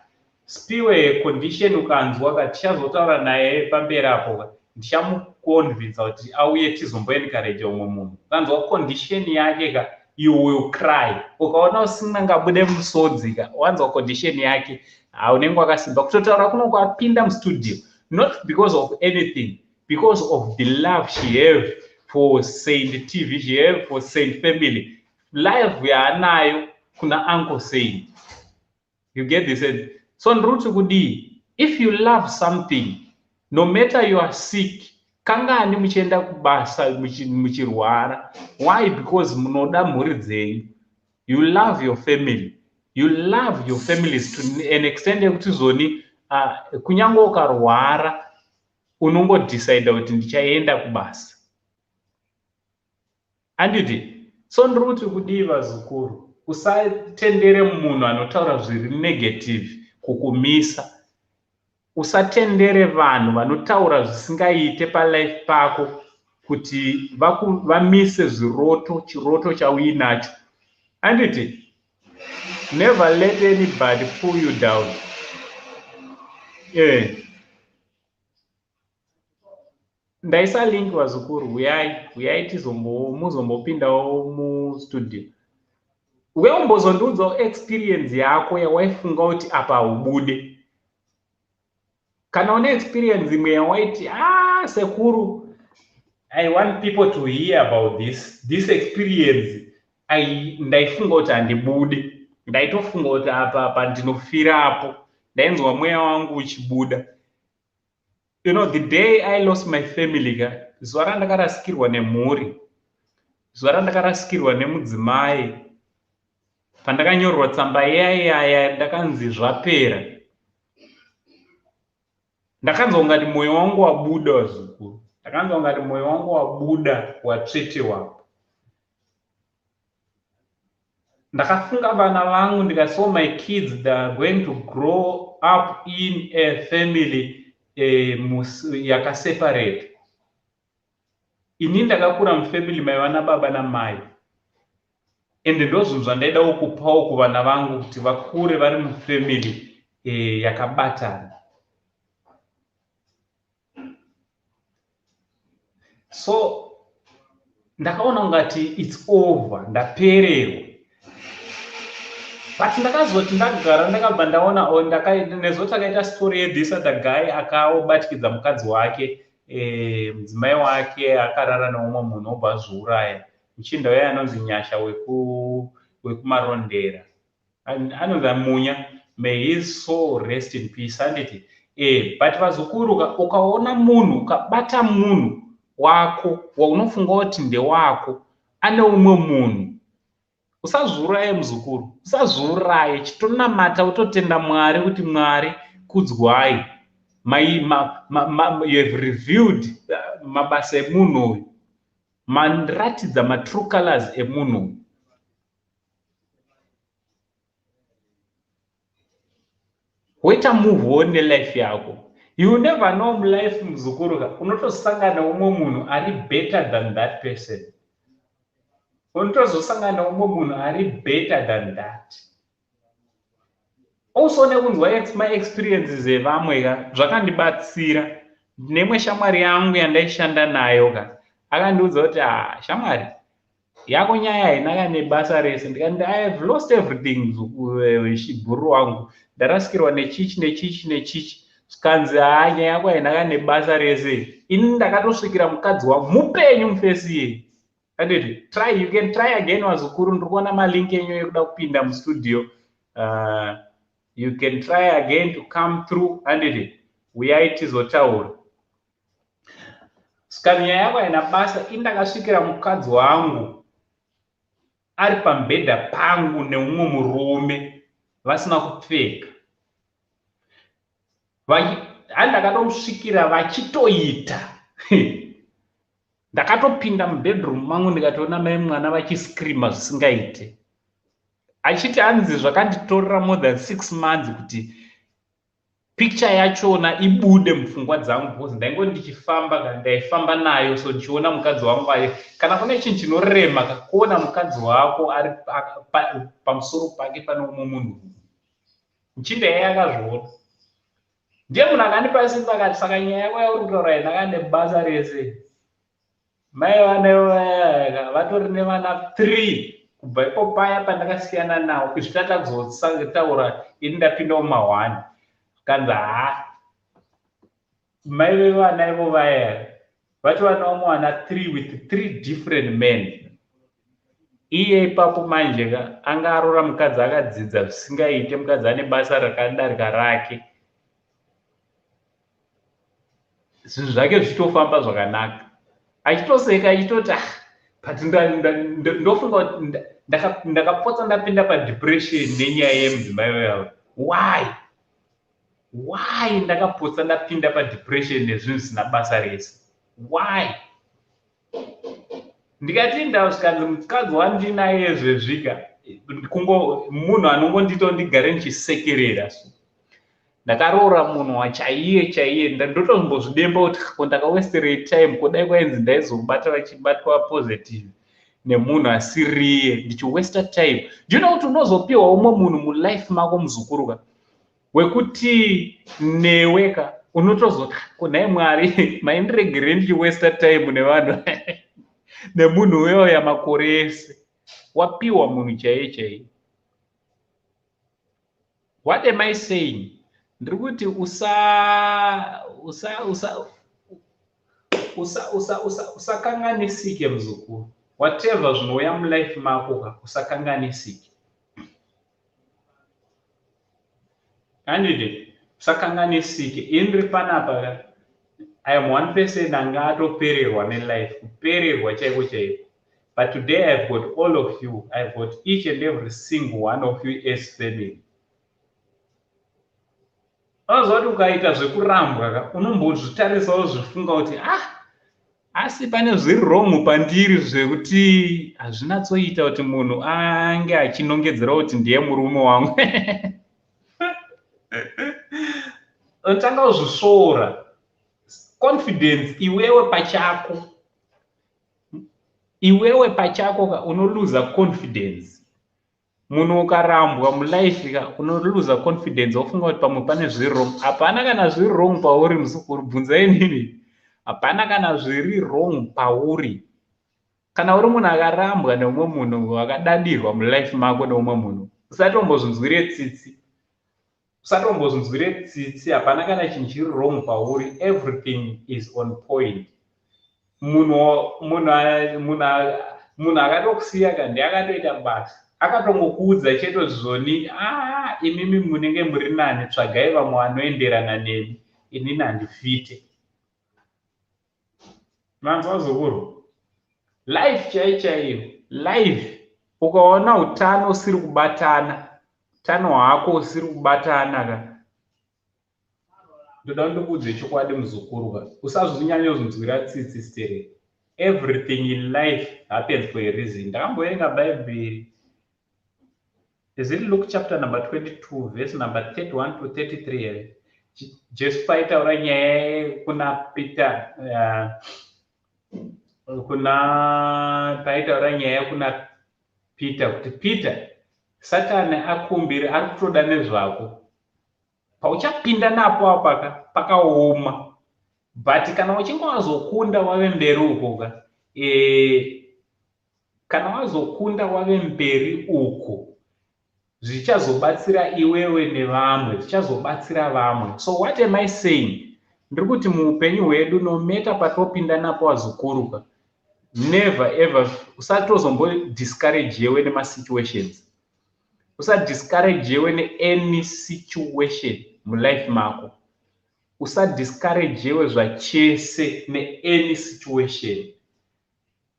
Spiwe condition ukanzwa ka, tichazotaura naye pamberi apo ka, ndichamuconvinsa kuti auye tizomboencourage umwe munhu. Ukanzwa condition yake ka, you will cry. Ukaona usingangabude musodzi ka, wanzwa condition yake, haunenge wakasimba. Kutotaura kuno kwapinda mustudio, not because of anything, because of the love she have for Saint TV, she have for Saint family. Live yaanayo kuna Uncle Saint. You get this? So ndiri kuti kudii? If you love something, no matter you are sick, kangani muchienda kubasa muchirwara? Why? Because munoda mhuri dzenyu. You love your family. You love your families to an extent yekuti zoni kunyange ukarwara unongodecida kuti ndichaenda kubasa. Anditi? So ndiri kuti kudii vazukuru? Usatendere munhu anotaura zviri negative kukumisa. Usatendere vanhu vanotaura zvisingaite palife pako kuti vamise zviroto, chiroto chauinacho. Anditi? Never let anybody pull you down. Ndaisa link vazukuru, uyai, uyai muzombopindawo mustudio. Uye umbozondiudzawo experience yako yawaifunga kuti apa haubude. Kana une experience imwe yawaiti, sekuru, I want people to hear about this experience. Ndaifunga kuti handibude. Ndaitofunga kuti apa ndinofirapo. Ndainzwa mweya wangu uchibuda. You know, the day I lost my family ka, zuva randakarasikirwa nemhuri, zuva randakarasikirwa nemudzimai, pandakanyorwa tsamba iyayaya ndakanzi zvapera. Ndakanzwa kungati mwoyo wangu wabuda vazukuru. Ndakanzwa kungati mwoyo wangu wabuda watsvetewapo. Ndakafunga vana vangu ndikati, so my kids, they are going to grow up in a family yakaseparate. Ini ndakakura mufamily maiva nababa namai. Ende ndozvinhu zvandaidawo kupawo kuvana vangu kuti vakure vari mufamily yakabatana. So ndakaona kungati it's over, ndapererwa. But ndakazoti ndagara ndakabva ndaona nezo takaita story yethis other guy akaobatikidza mukadzi wake, mudzimai wake akarara neumwe munhu obva azviuraya. Muchinda uya anonzi Nyasha wekuMarondera. Anonzi Munya. May his soul rest in peace. Handiti? But vazukuru, ukaona munhu, ukabata munhu wako waunofunga kuti ndewako ane umwe munhu, usazviuraye muzukuru, usazviuraye. Chitonamata utotenda Mwari kuti Mwari kudzwai, you have revealed mabasa emunhu uyu, mandiratidza matrue colors emunhu uyu. Woita move on nelife yako. You never know mulife muzukuru ka, unotosangana neumwe munhu ari better than that person. Unotozosangana neumwe munhu ari better than that. Also nekunzwa maexperiences evamwe ka, zvakandibatsira. Ndine shamwari yangu yandaishanda nayo ka, akandiudza kuti, shamwari yako nyaya haina kana nebasa rese. Ndikati, I have lost everything, bhuru wangu, ndarasikirwa nechichi nechichi nechichi. Zvikanzi, nyaya yako haina kana nebasa rese. Ini ndakatosvikira mukadzi wangu mupenyu mufesi iye. Anditi try, you can try again vazukuru. Ndiri kuona malink enyu ekuda kupinda mustudio. You can try again to come through. Anditi uyai tizotaura. Saka nyaya yako haina basa. Ini ndakasvikira mukadzi wangu ari pamubhedha pangu neumwe murume vasina kupfeka. Handakatomusvikira vachitoita. Ndakatopinda mubedroom mangu ndikatoona mai mwana vachiscreama zvisingaite. Achiti hanzi zvakanditorera more than 6 months kuti picture yachona ibude mupfungwa dzangu, because ndaingoti ndichifamba kana ndaifamba nayo, so ndichiona mukadzi wangu ari, kana kune chinhu chinorema kakuona mukadzi wako ari pamusoro pake pane umwe munhu. Muchinda iye akazviona. Ndiye munhu akandipa simba akati, saka nyaya yako yauri kutaura ina kane basa rese. Mai vana vatori nevana 3 kubva ipo paya pandakasiyana nawo, izvi tatakuzotaura ini ndapinda muma1, kanzi ha, mai vevana ivo vaya vatova nevamwe vana 3 with 3 different men. Iye ipapo manje ka anga arora mukadzi akadzidza zvisingaite, mukadzi ane basa rakadarika rake, zvinhu zvake zvichitofamba zvakanaka, achitoseka achitoti, ah, but ndofunga kuti ndakapotsa ndapinda padepression nenyaya yemudzimai wavo. Why ndakapotsa ndapinda padepression nezvinhu zvisina basa rese? Why? Ndikati ndasvikanzi mukadzi wandinaye zvezvika kungo munhu anongondiita ndigare ndichisekerera. So ndakaroora munhu wachaiye chaiye, ndotombozvidemba kuti ko ndakawesterei time, kudai kwainzi ndaizobata vachibatwa positive nemunhu asiriye, ndichiwesta time. Do you know kuti unozopiwa umwe munhu mulife mako, muzukuruka, wekuti neweka unotozoti, kunhai Mwari, maindiregerei ndichiwesta time nevanhu nemunhu uyoya makore ese? Wapiwa munhu chaiye chaiye. What am I saying? Ndiri kuti usakanganisike, muzukuru. Whatever zvinouya mulife mako ka, usakanganisike, handiti? Usakanganisike. Ini ndiri panapa ka, I am one person anga atopererwa nelife, kupererwa chaiko chaiko, but today I've got all of you. I've got each and every single one of you as family. Unoziva kuti ukaita zvekurambwa ka, unombozvitarisawo, zvifunga kuti, ah, asi pane zviri wrong pandiri zvekuti hazvinatsoita kuti munhu ange achinongedzera kuti ndiye murume wangu. Unotanga kuzvisvoora confidence iwewe pachako. Iwewe pachako ka unoluza confidence. Munhu ukarambwa mulife ka, unoluza confidence, wofunga kuti pamwe pane zviri wrong. Hapana kana zviri wrong pauri, muzukuru. Bvunza inini, hapana kana zviri wrong pauri. Kana uri munhu akarambwa neumwe munhu, akadadirwa mulife mako neumwe munhu, usatombozvinzwire tsitsi, usatombozvinzwire tsitsi. Hapana kana chinhu chiri wrong pauri. Everything is on point. Munhu akatokusiya ka ndiakatoita basa, akatongokuudza chete zvoni, a, imimi munenge muri nani, tsvagai vamwe vanoenderana nemi, inini handifite. Manzwa, zukuru? Life chai chaiyo, life, ukaona utano usiri kubatana, utano hwako usiri kubatana ka, ndoda ndikuudze chokwadi, muzukuru ka, usazvinyanyozvinzwira tsitsi stereki. Everything in life happens for a reason. Ndakamboverenga Bhaibheri, is it Luke chapter number 22 verse number 31 to 33 here? Jesu paitaura nyaya kuna Peter, kuna paitaura nyaya kuna Peter kuti, Peter, Satani akumbiri, ari kutoda nezvako. Pauchapinda napo apaka pakaoma, but kana uchinge wazokunda wave mberi uko ka, kana wazokunda wave mberi uko, zvichazobatsira iwewe nevamwe, zvichazobatsira vamwe. So what am I saying? Ndiri kuti muupenyu hwedu, no matter patopinda napo, wazukuruka, never ever usatozombodiscouragewe nemasituations. Usadiscouragewe neany situation mulife mako. Usadiscouragewe zvachese neany situation.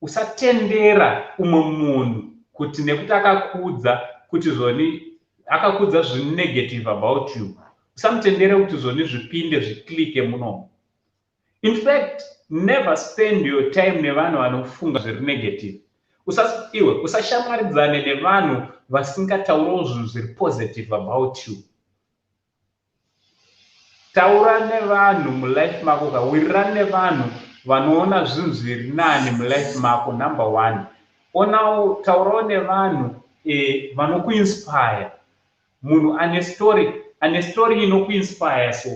Usatendera umwe munhu kuti nekuti akakuudza kuti zvoni, akakuudza zvinegative about you, usamutendere kuti zvoni zvipinde, zviclicke munomo. In fact, never spend your time nevanhu vanofunga zviri negative. Iwe usashamwaridzane nevanhu vasingataurawo zvinhu zviri positive about you. Taura nevanhu mulife mako ka, wirirana nevanhu vanoona zvinhu zviri nani mulife mako, number one. Onawo, taurawo nevanhu vanokuinspire. Munhu ane story, ane story inokuinspire. So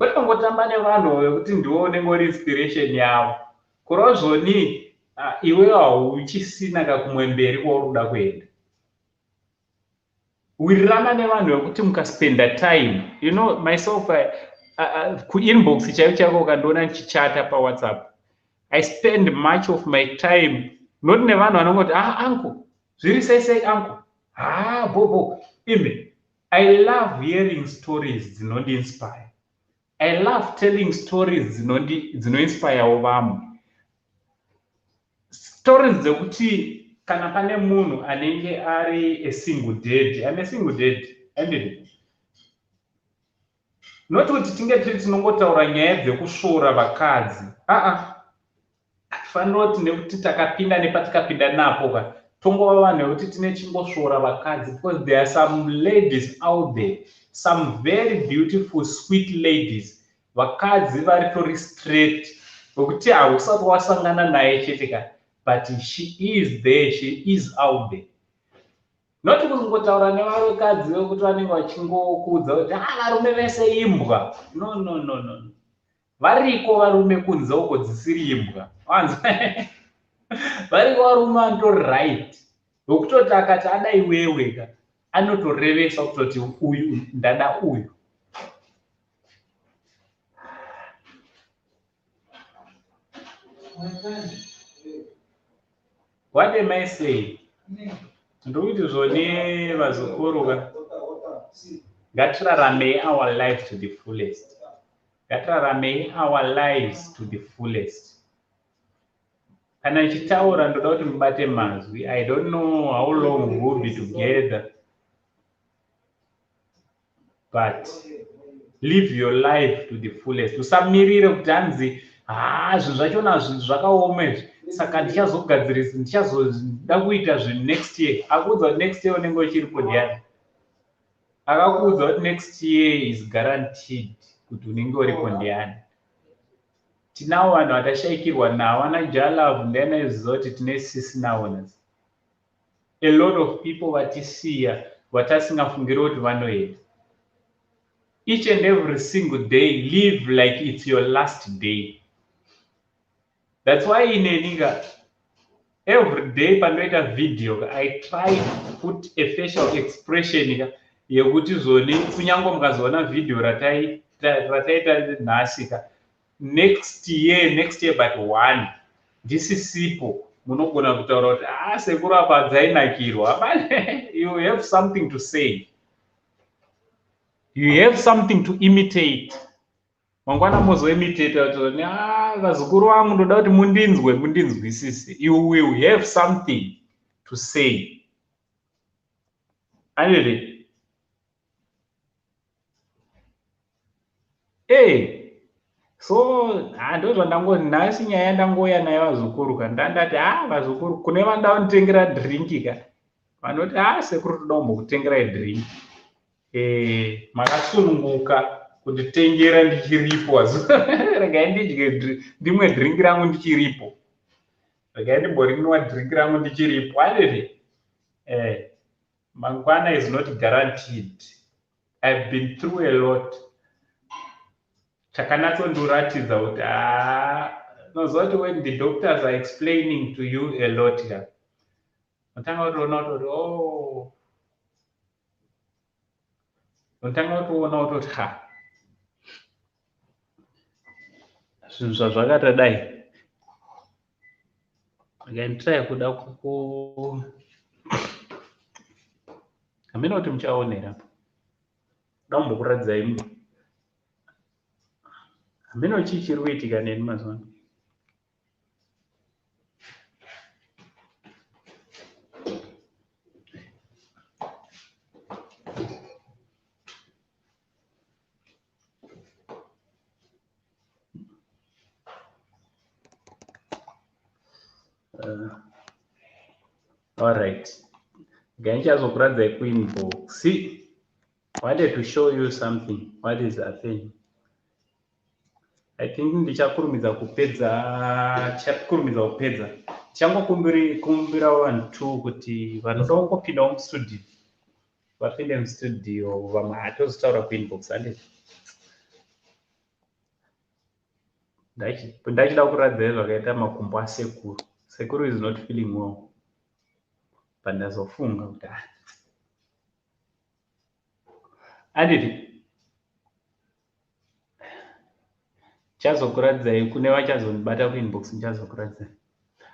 Kwete kungotamba nevanhu vekuti ndiwo unenge uri inspiration yavo. Kureva zvoni iwe hauchisina kakumwe mberi kwauri kuda kuenda. Wirirana nevanhu vekuti mukaspenda time. You know, myself, kuinbox chaivo chaiko ukandiona ndichichata paWhatsApp, I spend much of my time not nevanhu vanongoti, ah, uncle, zviri sei sei uncle, ah, bobo. Imi, I love hearing stories dzinondiinspire. I love telling stories dzinoinspirewo vamwe. Stories dzekuti kana pane munhu anenge ari a single dad, I'm a single dad, andini? Not kuti tinge tiri tinongotaura nyaya dzekusvora vakadzi. Aa, hatifaniri kuti nekuti takapinda nepatikapinda napo ka tongova vanhu vekuti tine chingosvora vakadzi, because there are some ladies out there, some very beautiful sweet ladies, vakadzi vari tori straight vekuti hausati wasangana naye chete ka, but she is there, she is out there. Not kungotaura nevakadzi vekuti vanenge vachingokuudza kuti ah, varume vese imbwa. No, no, no, no. Variko varume kunze uko dzisiri imbwa. Variko varume vanotori right vekutoti akati ada iwewe ka anotorevesa kutoti uyu ndada uyu. What am I saying? Ndikuti zvoni vazukuru ka, ngatiraramei our life to the fullest. Ngatiraramei our lives to the fullest. Kana ndichitaura ndoda kuti mubate mazwi. I don't know how long we'll be together, but live your life to the fullest. Usamirire kuti hanzi haa zvinhu zvachona zvinhu zvakaoma izvi, saka ndichazogadzirisa, ndichazoda kuita zvinhu next year. Akuudza kuti next year unenge uchiripo ndiani? Akakuudza kuti next year is guaranteed kuti unenge uripo ndiani? Tinavo vanhu vatashayikirwa navo ana Jalav, ndiani kuti tine sisi navo nhasi. A lot of people vatisiya vatasingafungiri kuti vanoenda. Each and every single day, live like it's your last day. That's why ineninga every day pandoita video, I try to put a facial expression ka yekuti zvoni kunyange mukazoona video rataita nhasi ka, next year, next year but one ndisisipo, munogona kutaura kuti ah, sekuru apa dzainakirwa. You have something to say, you have something to imitate. Mangwana mozoimitate kuti ah, vazukuru vangu ndoda kuti mundinzwe, mundinzwisise. You will have something to say. Anyway, hey, so ndo zvandangoti nhasi nyaya yandangouya nayo vazukuru ka, ndandati ah, vazukuru kune vanoda kunditengera drinki ka, vanoti ah, sekuru toda kumbokutengerai drinki, makasununguka kunditengera ndichiripo. Regai ndidye ndimwe drinki rangu ndichiripo, regai ndimborinwa drinki rangu ndichiripo. Anyway, mangwana is not guaranteed. I've been through a lot. Chakanatsondiratidza kuti haa, unoziva kuti when the doctors are explaining to you a lot ka, unotanga kutoona kutoti oh, unotanga kutoona kutoti ha, zvinhu zvazvakatadai. Regai kuda kuku hamina kuti muchaonera apo, da kumbokuratidzai hamina chii chiri kuitika neni mazuva ano. All right, ngai kuinbox. See, wanted to show you something. What is happening? I think ndichakurumidza kupedza, tichakurumidza kupedza. Tichangokumbira vanhu two kuti vanoda kungopindawo mustudio vapinde mustudio, vamwe hatozotaura kuinbox, handiti? Ndachida kuratidzai zvakaita makumbo asekuru. Sekuru is not feeling well. But ndazofunga kuti ah. Anditi chazokuratidzai kune vachazondibata kuinbox ndichazokuratidzai.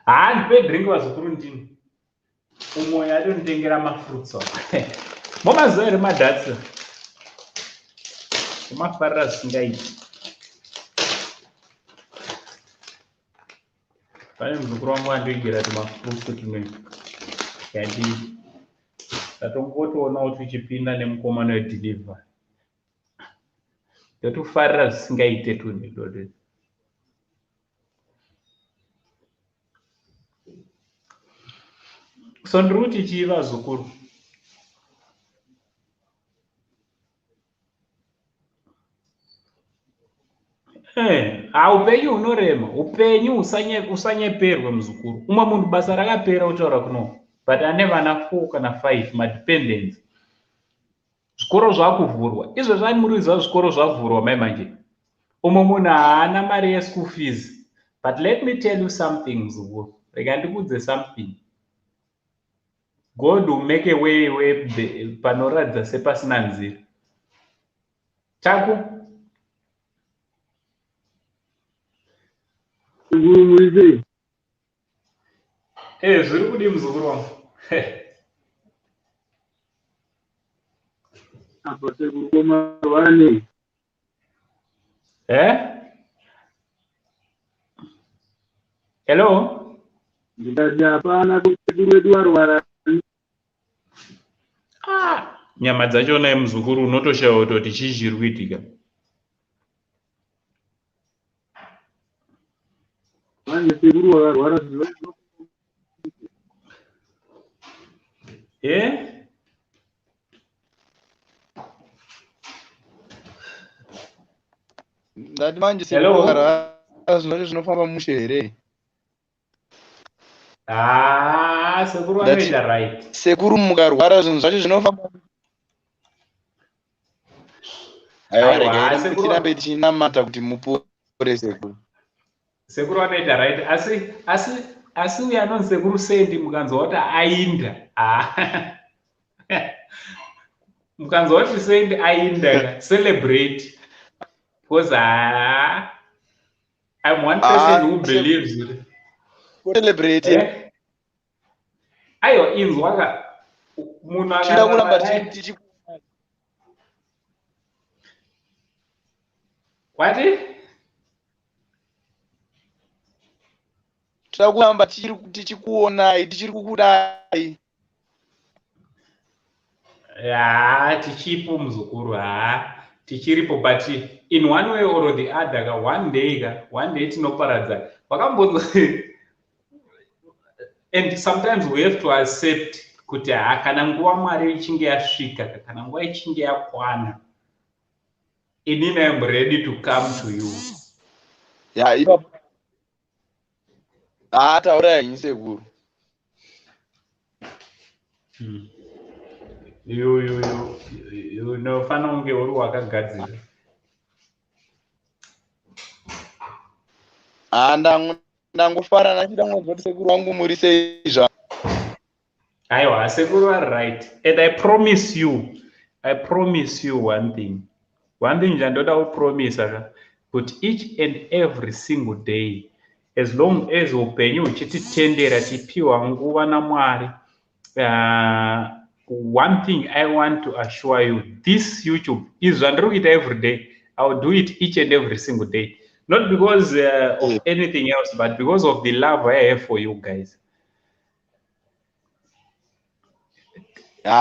Haa ndipe drink vazukuru ndini. Umwe atonditengera mafruits momaziva here madhats umafarira zvisingaiti. Pane muzukuru wangu andoigira tumafruits tumwe yati tatongotionawo tuchipinda nemukomana wedelivery. Ndotufarira zvisingaite tunhu idodoi. So ndiri kuti chii vazukuru? Upenyu hunorema, upenyu usanyeperwe muzukuru. Umwe munhu basa rakapera kutaura kuno, but ane vana 4 kana 5 madependents. Zvikoro zvakuvhurwa. Izvezvi ani muri kuziva zvikoro zvavhurwa mai manje. Umwe munhu haana mari yeschool fees. But let me tell you something muzukuru. Rega ndikuudze something. God will make a way where panoratidza sepasina nzira. Taku? Zviri kudii muzukuru wangu? Apa sekuru komarwara nei? Hello? Ndikati hapana sekuru wedu warwara. Nyama dzachona muzukuru unotoshaya kutoti chii chiri kuitika. Manje sekuru wakarwara Ndati manje sekuru wakarwara zvinoti zvinofamba mushe here? Sekuru vanoita right. Sekuru mukarwara zvinhu zvacho zvinofamba. Aiwa regai tirambe tichinamata kuti mupore sekuru. Sekuru vanoita right asi uyo anonzi sekuru Sendi mukanzwa kuti ainda. Mukanzwa kuti Sendi ainda celebrate because I'm one person who believes it. Celebrate. Aiwa inzwa ka munhu akaramba Kwati? Tinoda kuramba tichikuonai, tichiri kukudai. Tichipo muzukuru, tichiripo, but in one way or the other ka one day tinoparadza. Wakambonzwa and sometimes we have to accept kuti kana nguva Mwari ichinge yasvika, kana nguva ichinge yakwana, inini I'm ready to come to you. Yeah, ipapo. Taura henyu sekuru. Unofanira kunge uri wakagadzira. Ndangofara ndachida kunzwa kuti sekuru wangu muri sei zva. Aiwa, sekuru are right. And I promise you one thing. One thing ndandoda kupromisa kuti each and every single day, as long as upenyu huchititendera tipiwa nguva naMwari, one thing I want to assure you, this YouTube is zvandiri kuita every day. I will do it each and every single day. Not because of anything else, but because of the love I have for you guys.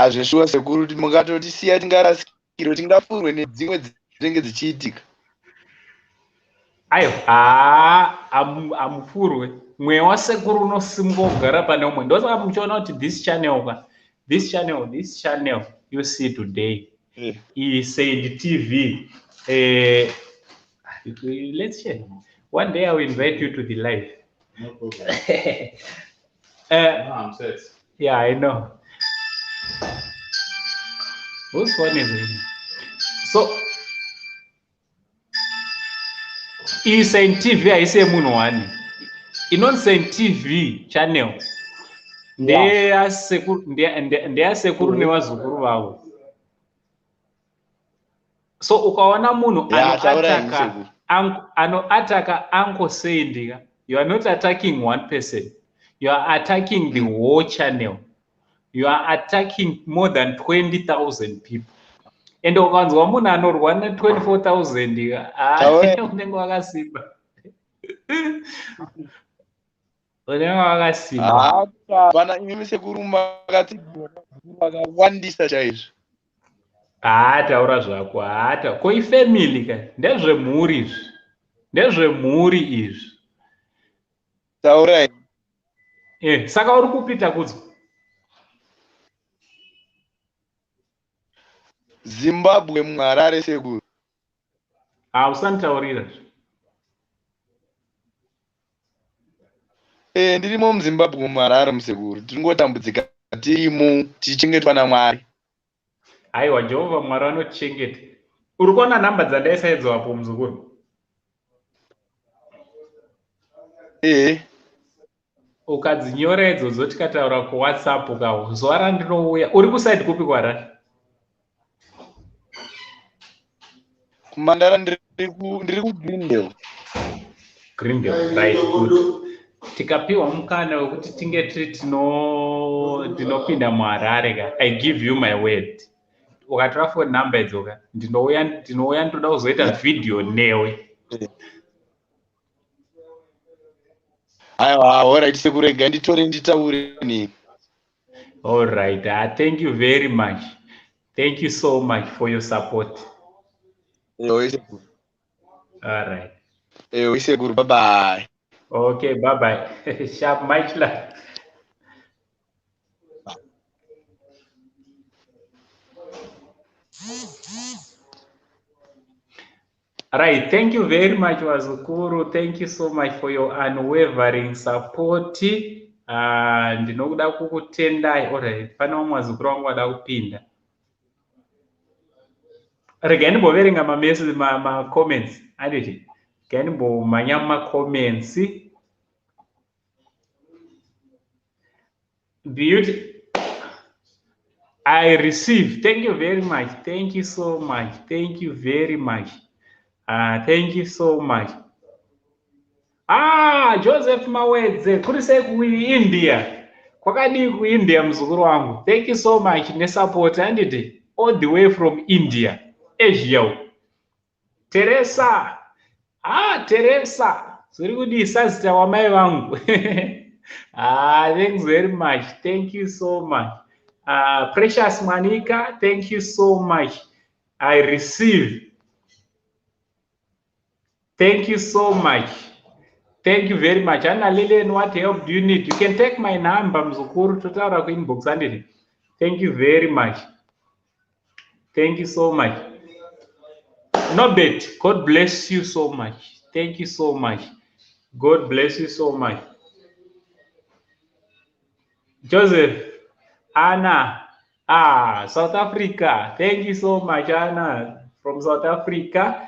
Zveshuwa sekuru, mungatotisiya tingarasikirwe, tingapfurwe nedzimwe dzinenge dzichiitika. Aiwa, amupfurwe. Mweya wasekuru unosimuka kugara pane umwe. Ndosaka muchiona kuti this channel you see today is Saint TV. Let's share. One day I will invite you to the live. No problem. No, I'm set. Yeah, I know. Whose phone is ringing? So, Iyi Saint TV haisi yemunhu wani. Inonzi Saint TV channel. Ndeyasekuru nevazukuru vavo. So ukaona munhu anoataka Uncle Saint, you are not attacking one person. You are attacking the whole channel. You are attacking more than 20,000 people. And ukanzwa munhu anorwa ne24,000, unenge wakasimba. Unenge wakasimba. Vana imi sekuru makawandisa chaizvo. Taura zvako. Ko ifamily ka, ndezvemhuri izvi. Ndezvemhuri izvi. Taurai. Saka uri kupita kudzwa? Zimbabwe muHarare sekuru. Usanditaurira. Ndirimo muZimbabwe muHarare musekuru. Tiringotambudzika tirimo tichichengetwa naMwari. Aiwa, Jehovha Mwari anotichengeta. Uri kuona nhamba dzandaisaidzwa apo muzukuru? Ukadzinyora idzodzo tikataura kuWhatsApp ukawo zuva randinouya. Uri kusaidi kupi kwaHarare? Kumandara ndiri kuGreendale. Greendale, right, good. Tikapiwa mukana wekuti tinge tiri tinopinda muHarare ka, I give you my word. Ukatora phone number idzoka, ndinouya ndinoda kuzoita video newe. Aiwa, alright sekuru, rega nditore nditaure nemi. All right, thank you very much. Thank you so much for your support. All right. Sekuru, bye bye. Okay, bye bye. Sharp, much love. Right, thank you very much, Wazukuru. Thank you so much for your unwavering support. Ndinokuda kukutendai. All right, pane vamwe vazukuru vangu vada kupinda. Regai ndimboverenga macomments. Anditi, regai ndimbomhanya mumacomments. Beauty. I receive. Thank you very much. Thank you so much. Thank you very much. Thank you so much. Joseph Mawedze, kuri sei kuIndia? Kwakadii kuIndia muzukuru wangu? Thank you so much nesupport handiti, all the way from India, Asia. Teresa. Teresa. Zviri kudii sazita wamai vangu? Thanks very much. Thank you so much. Precious Manika, thank you so much. I receive. Thank you so much. Thank you very much. Anna Lilian, what help do you need? You can take my number, muzukuru, totaura kuinbox handiti. Thank you very much. Thank you so much. Nobet, God bless you so much. Thank you so much. God bless you so much. Joseph, Anna, South Africa. Thank you so much, Anna, from South Africa.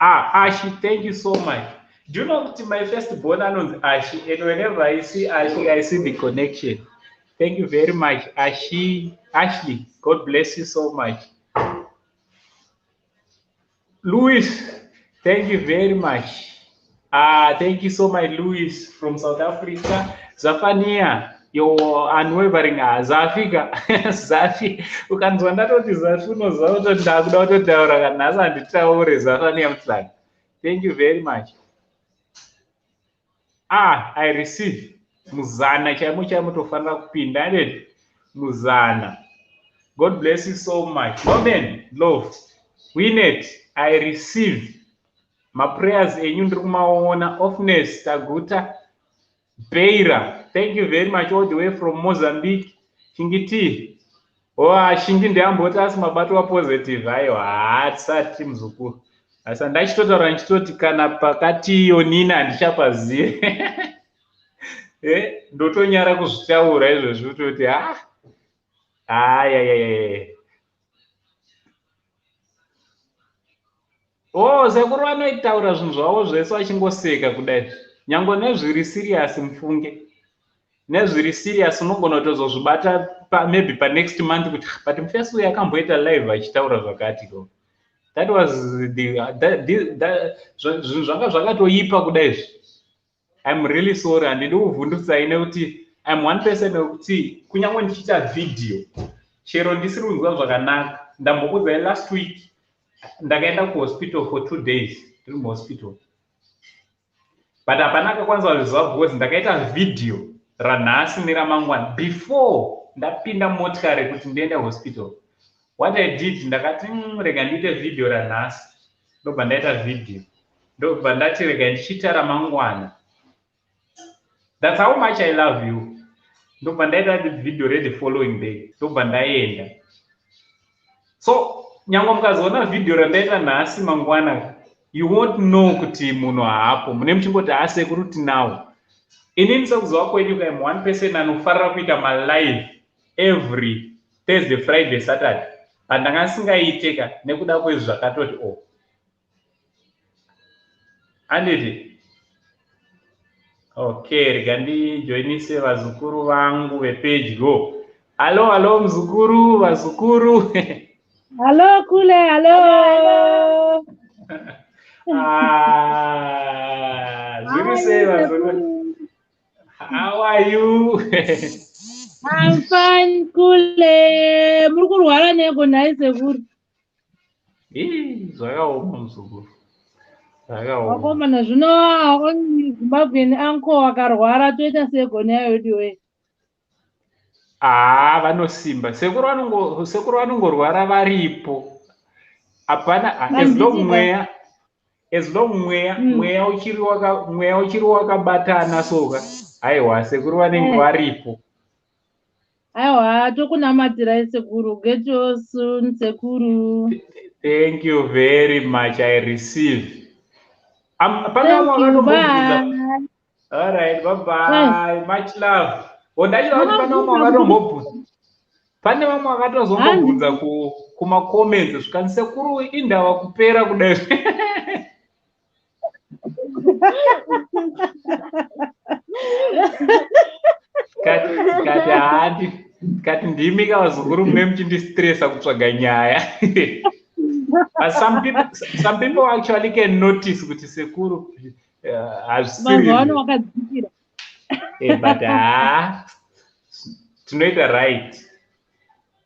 Ashi, thank you so much. Do you know that my firstborn anonzi Ashi, and whenever I see Ashi, I see the connection. Thank you very much, Ashi, Ashley. God bless you so much. Louis, thank you very much. Thank you so much, Louis from South Africa. Zafania, your unwavering Zafika. Zafi. Ukanzwa ndatoti Zafi unoziva kutoti ndakuda kutotaura kana nhasi handitaure. Zafania Mutlanga. Thank you very much. I receive. Muzana chaimo chaimo tofanira kupinda handiti? Muzana. God bless you so much. Norman, love. Winnet, I receive. Maprayers enyu ndiri kumaona. Offness, Taguta. Beira, thank you very much, all the way from Mozambique. Shingiti. Shingi ndeyamboti asi mabatwa positive. Aiwa, hatisati muzukuru. Asi ndachitotaura ndichitoti kana pakati iyo nina handichapazive. Ndotonyara kuzvitaura izvozvi kutoti ayayayaya. Oh, sekuru vanoitaura zvinhu zvavo zvese vachingoseka kudai. Nyange nezviri serious mufunge. Nezviri serious unogona kutozozvibata maybe panext month kuti but mufesi uyu akamboita live achitaura zvakati ko. That was the that zvinhu zvanga zvakatoipa kudai izvi. I'm really sorry, handidi kuvhundutsai nekuti I'm one person wekuti kunyange ndichiita video chero ndisiri kunzwa zvakanaka. Ndambokuudzai last week ndakaenda kuhospital for 2 days, ndiri muhospital, but hapana akakwanisa kuzviziva because ndakaita video ranhasi neramangwana before ndapinda motikari kuti ndiende hospital. What I did, ndakati rega ndiite video ranhasi, ndobva ndaita video, ndobva ndati rega ndichiita ramangwana. That's how much I love you. Ndobva ndaita video re the following day, ndobva ndaenda. So nyange mukazoona video randaita nhasi mangwana, you won't know kuti munhu haapo. Mune muchingoti asekuru tinawo. Inini sekuziva kwenyu, I'm one person anofarira kuita malive every Thursday, Friday, Saturday, but ndanga ndisingaite ka nekuda kwezvi zvakatoti o anditi. Okay, rega ndijoinise vazukuru vangu vepedyo. Hallo, hallo muzukuru, vazukuru. Hallo kule, hallo. Ah, zviri sei vazukuru? How are you? I'm fine kule. Muri kurwara neko nhai sekuru? Ii, zvakaoma muzukuru. Zvakaoma. Vakomana, zvino only Zimbabwean uncle akarwara toita segona yedu we. Ah, vanosimba. Sekuru vanongorwara varipo. Hapana as long Vanditi mweya, as long mweya mweya uchiri wakabatana soka. Aiwa, sekuru vanenge varipo. Aiwa, tokunamatirai sekuru. Get well soon sekuru. Thank you very much. I receive. Pane vamwe Thank you. vakatombobvunza. Bye. All right, bye bye. Much love. Ndachida kuti pane vamwe vakatombobvunza. Pane vamwe vakatozombobvunza kuma comments zvikanzi sekuru indawa kupera kudai. Kati handi kati ndimi ka vazukuru mune muchindistressa kutsvaga nyaya. But some people actually can notice kuti sekuru hazvisiri. Mazuva ano wakadzikira. But tinoita right.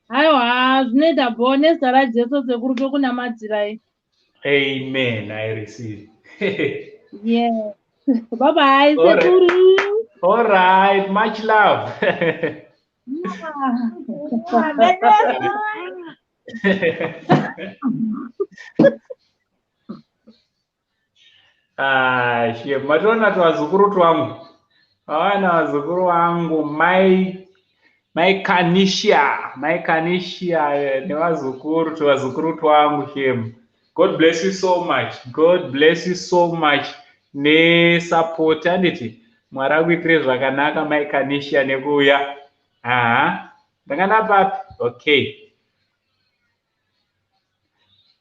Aiwa, zvinoita bho nezita raJesu sekuru tokunamatirai. Amen, I receive. Yeah. Bye bye All right. sekuru. All right, much love. Ah, she matoona twazukuru twangu. Awana vazukuru vangu mai Kanisha nevazukuru, twazukuru twangu shem. God bless you so much. God bless you so much nesupport anditi. Mwari akuitire zvakanaka mai Kanisha nekuuya. Aha. Ndanga ndapapi? Okay.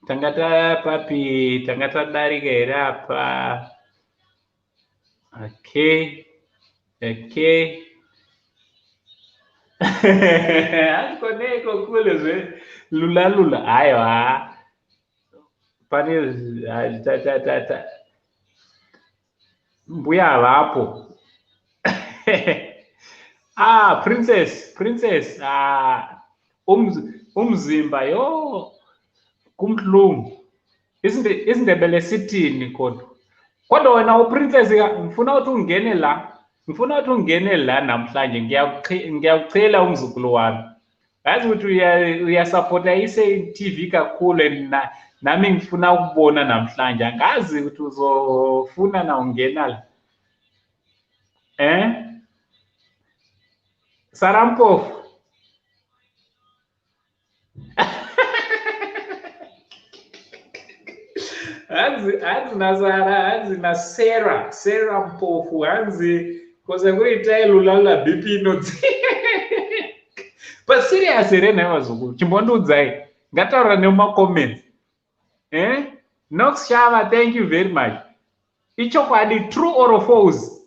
Tanga tapapi? Tanga tadarika here apa? Okay. Okay. Handikoneko kule zve lula lula. Aiwa. Pane ta mbuya havapo. Ah, princess. Ah, umzimba yo kumhlungu. IsiNdebele sithini kodwa? Kodwa wena uprincess ngifuna ukuthi ungene la. Ngifuna ukuthi ungene la namhlanje. Ngiyakucela umzukulu wami. Yazi ukuthi uyasupporta iSaint TV kakhulu and nami ngifuna ukubona namhlanje. Angazi ukuthi uzofuna na ungena la. Eh? Sarampofu. Hanzi naSara, hanzi naSarah, Sarah Mpofu, hanzi kose kuitai lulala BP inodzi. But serious here nhai vazukuru, chimbondiudzai, ngataura nemumacomments. Eh? Nox Shava, thank you very much. Ichokwadi, true or false?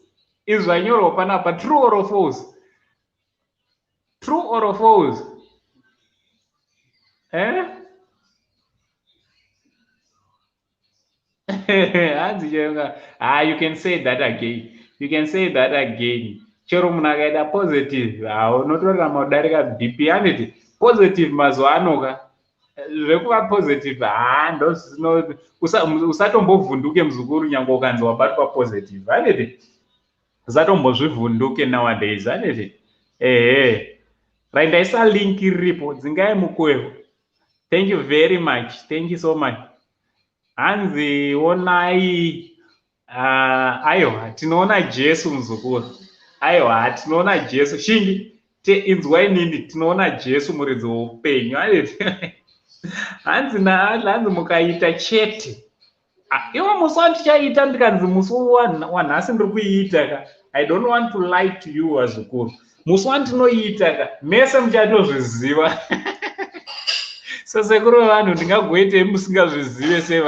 Izvi zvanyorwa panapa, true or false? True or false? Eh? Hanzi chero, ah, you can say that again. You can say that again. Chero munhu akaita positive, ah, unotorarama kudarika BP handiti positive mazuva ano ka. Zvekuva positive, haa, ndozvino usatombovhunduke muzukuru nyange ukanzi wabatwa positive, handiti? Usatombozvivhunduke nowadays, handiti? Ehe. Right, ndaisa link riripo, dzingai mukwevo. Thank you very much. Thank you so much. Hanzi onai, aiwa, tinoona Jesu muzukuru. Aiwa, tinoona Jesu. Shingi, inzwa inini, tinoona Jesu muridzi woupenyu. Handiti? Hanzi hanzi mukaita chete. Iwe musi wandichaita ndikanzi musi wanhasi ndiri kuiita ka. I don't want to lie to you vazukuru. Musi wandinoiita ka, mese muchatozviziva. Sasekuru vevanhu ndingagoitei musingazvizive sei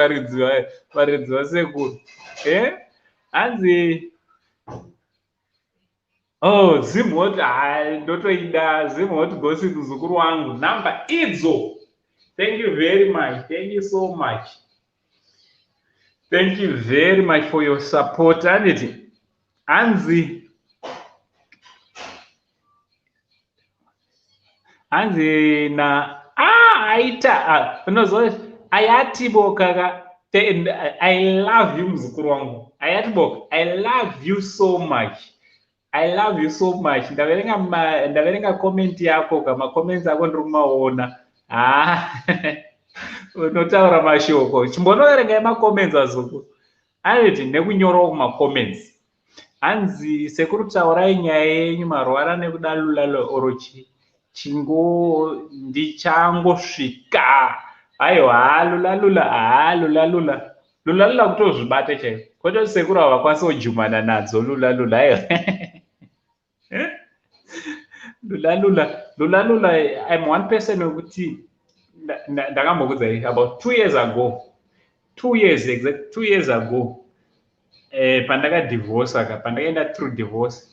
varidzi vasekuru. Eh? Hanzi oh, Zimhot, hai, ndotoida Zimhot gossip muzukuru wangu. Number idzo. Thank you very much. Thank you so much. Thank you very much for your support. Handiti? Hanzi hanzi na aita unoziva ayati boka ka, I love you muzukuru wangu. Ayati boka, I love you so much. I love you so much. Ndaverenga comment yako ka, macomments ako ndiri kumaona. Ah, unotaura mashoko. Chimbonoverengai macomments azukuru. Anoti nekunyorawo kumacomments. Hanzi sekuru taurai nyaya yenyu marwara nekuda lulalo oro chingo ndichangosvika. Aiwa, lulalula, haa, lulalula. Lulalula kutozvibata chaiko. Kwete sekuru havakwanisi kujumana nadzo lulalula. Aiwa. Lulalula, lulalula, I'm one person wekuti ndakambokuudzai about 2 years ago. 2 years, exact 2 years ago. Pandakadivorce ka, pandakaenda through divorce.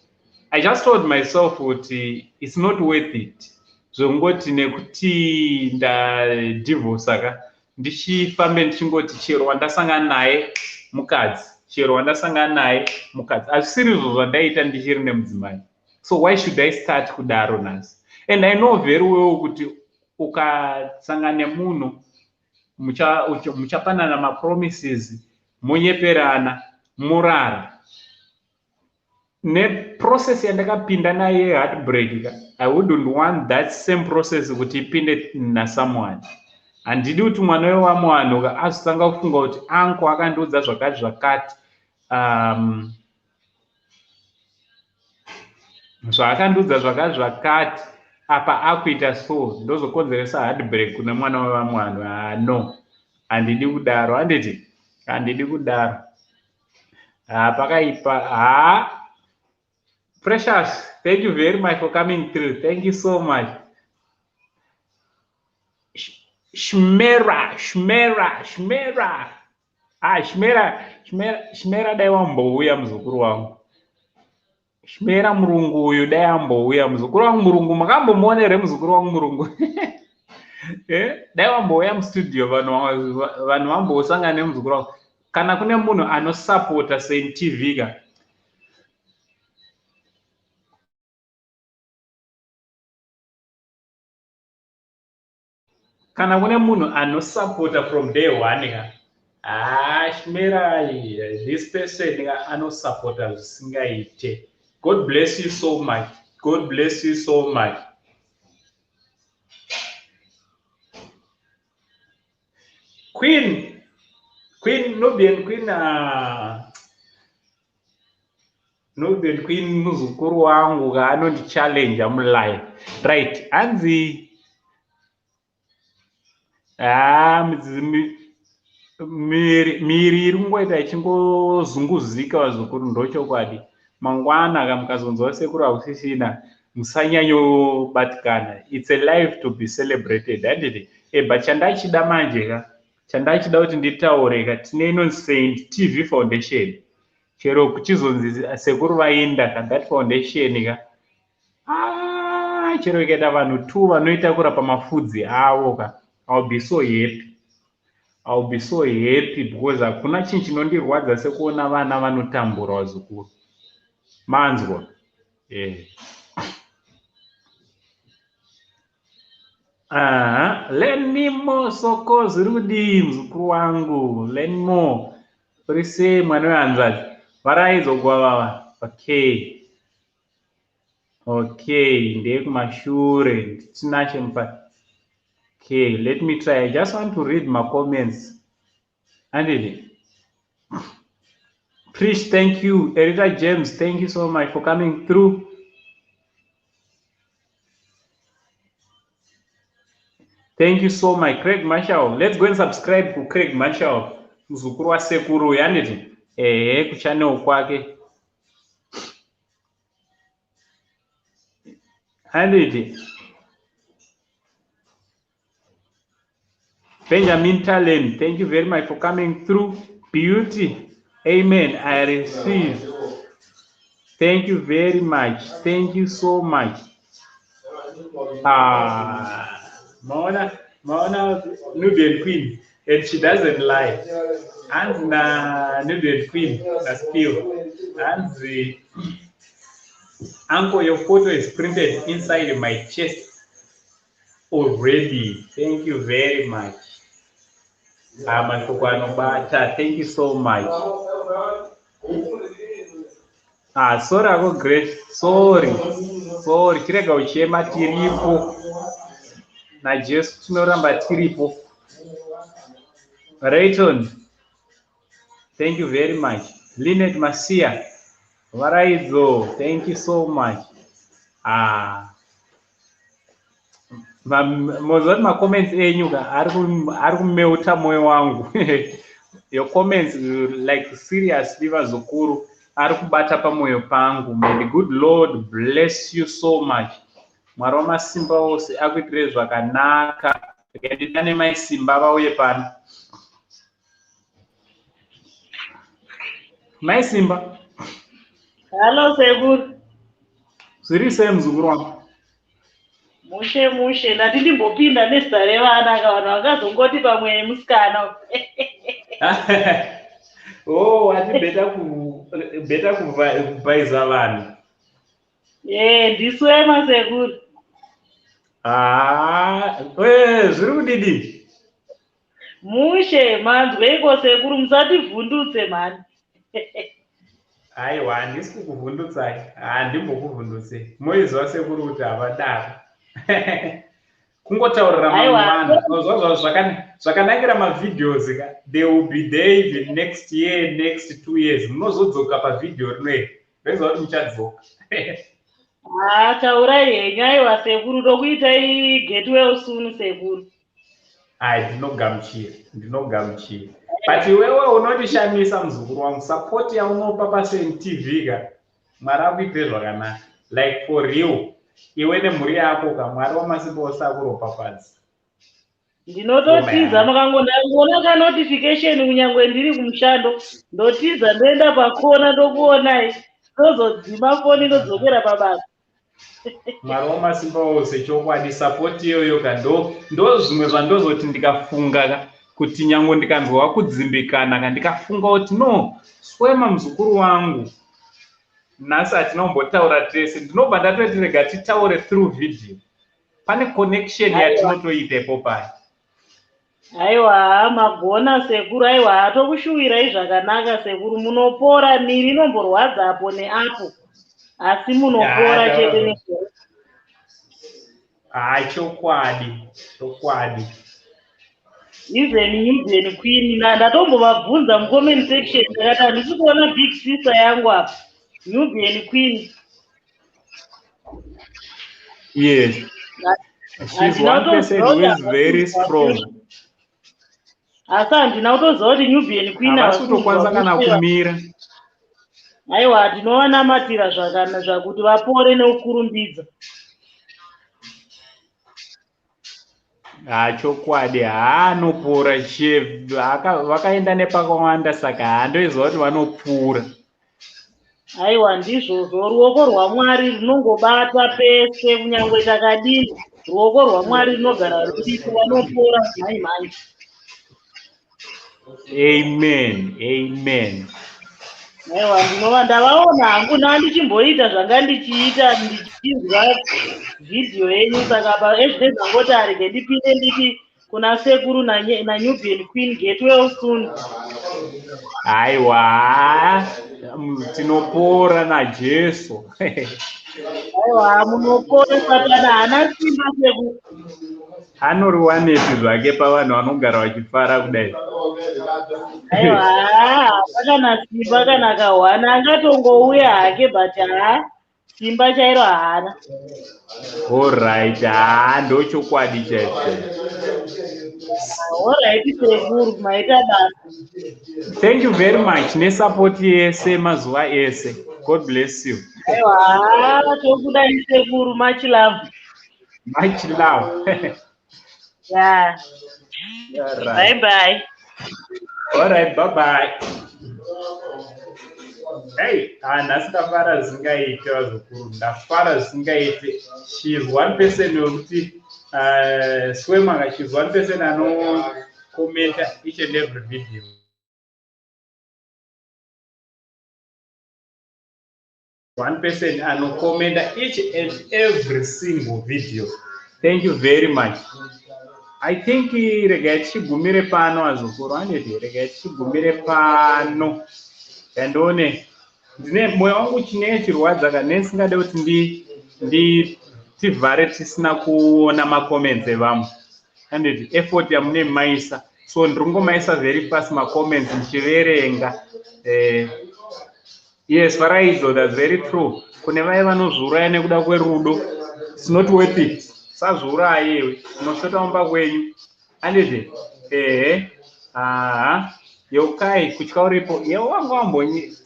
I just told myself kuti it's not worth it. Zvongoti nekuti ndadivorce ka, ndichifambe ndichingoti chero wandasangana naye mukadzi, chero wandasangana naye mukadzi. Hazvisiri izvo zvandaita ndichiri nemudzimai. So why should I start kudaro nhasi? And I know very well kuti ukasangana nemunhu muchapanana mapromises, monyeperana, morara. Neprocess yandakapinda nayo yeheartbreak ka, I wouldn't want that same process kuti ipinde nasomeone. Handidi kuti mwana wevamwe vanhu ka azotanga kufunga kuti anko akandiudza zvakati zvakati, zvaakandiudza zvakati zvakati, apa akuita so, ndozokonzeresa heartbreak kune mwana wevamwe vanhu. Ah, no, handidi kudaro, handiti? Handidi kudaro. Pakaipa. Ha, Precious, thank you very much for coming through. Thank you so much. Shmera, Shmera, Shmera. Ah, Shmera, Shmera, Shmera dai wambouya muzukuru wangu. Shmera murungu uyu dai ambouya muzukuru wangu murungu. Makambomuona here muzukuru wangu murungu? Dai wambouya mustudio, vanhu vambosangana nemuzukuru wangu. Kana kune munhu anosapota Saint TV ka, kana kune munhu anosapota from day one ka, ah, Shmera, this person ka anosapota zvisingaite. God bless you so much. God bless you so much. Queen, Queen Nubian Queen, Nubian Queen muzukuru wangu ka anondichallenge mulife. Right, hanzi miri iri kungoita ichingozunguzika vazukuru, ndochokwadi. Mangwana ka mukazonzwa sekuru hausisina, musanyanyobatikana. It's a life to be celebrated, handiti? But chandachida manje ka, Chandachida kuti nditaure ka, tine inonzi Saint TV Foundation. Chero kuchizonzi sekuru vaenda ka, that foundation ka, ah, chero ikaita vanhu 2 vanoitakura pamafudzi avo ka, I'll be so happy. I'll be so happy because hakuna chinhu chinondirwadza sekuona vana vanotambura, vazukuru. Manzwa? Eh. Aha, Lenimo Soko, zviri kudii muzukuru wangu? Lenimo, uri sei mwana wehanzvadzi? Varaidzo gwavava. Okay. Okay, ndeyekumashure. Tinashe mupa. Okay, let me try. I just want to read my comments. Andile. Prish, thank you. Erita James, thank you so much for coming through. Thank you so much, Craig Marshall. Let's go and subscribe to Craig Marshall. Muzukuru wasekuru yanditi. Ehe, kuchannel kwake. Handiti. Benjamin Talent, thank you very much for coming through. Beauty, amen, I receive. Thank you very much. Thank you so much. Ah, Maona, Maona Nubian Queen, and she doesn't lie. Hanzi na Nubian Queen, that's pure. Hanzi, uncle, your photo is printed inside my chest already. Thank you very much. Ah, mashoko anobata. Thank you so much. Ah, sorry ako Grace. Sorry. Sorry. Chirega uchema, tiripo. NaJesu tinoramba tiripo. Rayton. Thank you very much. Lynette Masia. Varaidzo. Thank you so much. Ah. Moziva kuti macomments enyu ka ari kumeuta mwoyo wangu. Your comments, like seriously, vazukuru, ari kubata pamwoyo pangu. May the good Lord bless you so much. Mwari wamasimba ose akuitire zvakanaka. Regai ndidane Mai Simba vauye pano. Mai Simba. Hello sekuru. Zviri sei muzukuru wangu? Mushe mushe, ndati ndimbopinda nezita revana ka, vanhu vangazongoti pamwe musikana. Oh, ati beta ku beta kubhaiza vanhu. Eh, ndiswema sekuru. Ah, eh, zviri kudidi? Mushe, manzweiko sekuru, musativhundutse mhani. Aiwa, handisi kukuvhundutsai, handimbokuvhundutsei. Moiziva sekuru kuti havadaro. Kungotaurira mamwe vanhu zvazvo zvakanakira mavideos ka, they will be there even next year, next 2 years. Munozodzoka pavhidhiyo rino iri, ndoiziva kuti muchadzoka. Ah, taurai henyu. Aiwa sekuru, tokuitai get well soon sekuru. Ai, ndinogamuchira, ndinogamuchira. But iwewe unotishamisa muzukuru wangu, support yaunopa paSaint TV ka, Mwari akuitire zvakanaka. Like for real, iwe nemhuri yako ka, Mwari wamasimba ose akuropafadza. Ndinototiza makangondangoona kanotification, kunyangwe ndiri kumushando, ndotiza ndoenda pakona ndokuonai, ndozodzima foni ndodzokera pabasa. Mwari wamasimba ose, chokwadi support iyoyo ka, ndo zvimwe zvandozoti ndikafunga ka, kuti nyange ndikanzwa kudzimbikana ka, ndikafunga kuti no, Swema muzukuru wangu, nhasi hatina kumbotaura tese, ndinobva ndatoti rega titaure through video. Pane connection yatinotoita ipo paya. Aiwa, magona sekuru. Aiwa, tokushuwirai zvakanaka sekuru, munopora. Miri inomborwadza apo neapo, asi munopora Ya, chete. taura. Ha, chokwadi, chokwadi. Even Nubian Queen, ndatombovabvunza mucomment section, ndakati handisi kuona big sister yangu apa, Nubian Queen. Yes, she's one person who is very strong. Asi handina kutoziva kuti Nubian Queen Havasi kutokwanisa kana kumira. Aiwa, tinovanamatira zvakana zvakuti vapore nekukurumbidza. Ha, chokwadi haanopora chef. Vakaenda nepakawanda saka handoiziva kuti vanopfuura. Aiwa, ndizvozvo, ruoko rwaMwari runongobata pese, kunyangwe takadini, ruoko rwaMwari runogara ruripo, vanopora mhai mhai. Amen, amen. Aiwa, ndinova ndavaona hangu nandichimboita zvanga ndichiita, ndichinzwa vhidhiyo yenyu, saka pa ezvinezvi angoti arege ndipinde nditi kuna sekuru naNubian Queen, get well soon. Aiwa, tinopora naJesu. Aiwa, munopora, Satana haana simba, sekuru. Anoriwanepi zvake pavanhu vanogara vachifara kudai? Aiwa, haana simba kana kahwana, angatongouya hake, but haa, simba chairo haana. Alright, haa, ndochokwadi chaicho. Alright sekuru, maita basa. Thank you very much nesupport yese mazuva ese. God bless you. Aiwa, haa, tokudai sekuru, much love. Much love. Yeah. Alright. Bye bye. Alright, bye bye. Hey, nhasi ndafara zvisingaite, vazukuru, ndafara zvisingaite. She is one person wekuti swemaka, she is one person anokomenta each and every video. One person anokomenta each and every single video. Thank you very much. I think regai tichigumire pano, azukuru, anditi regai tichigumire pano. Yandione ndine mwoyo wangu chinenge chirwadza kana ndisingade kuti ndi tivhare tisina kuona macomments evamwe. Anditi effort yamune maisa, so ndiri kungomaisa very fast macomments ndichiverenga. Yes, Varaidzo, that's very true. Kune vaya vanozviuraya nekuda kwerudo, it's not worth it. Sazviuraye iwe, unoshota mumba kwenyu. Anditi ehe, aha, yeukai kutya uripo yeu wanga wambonyi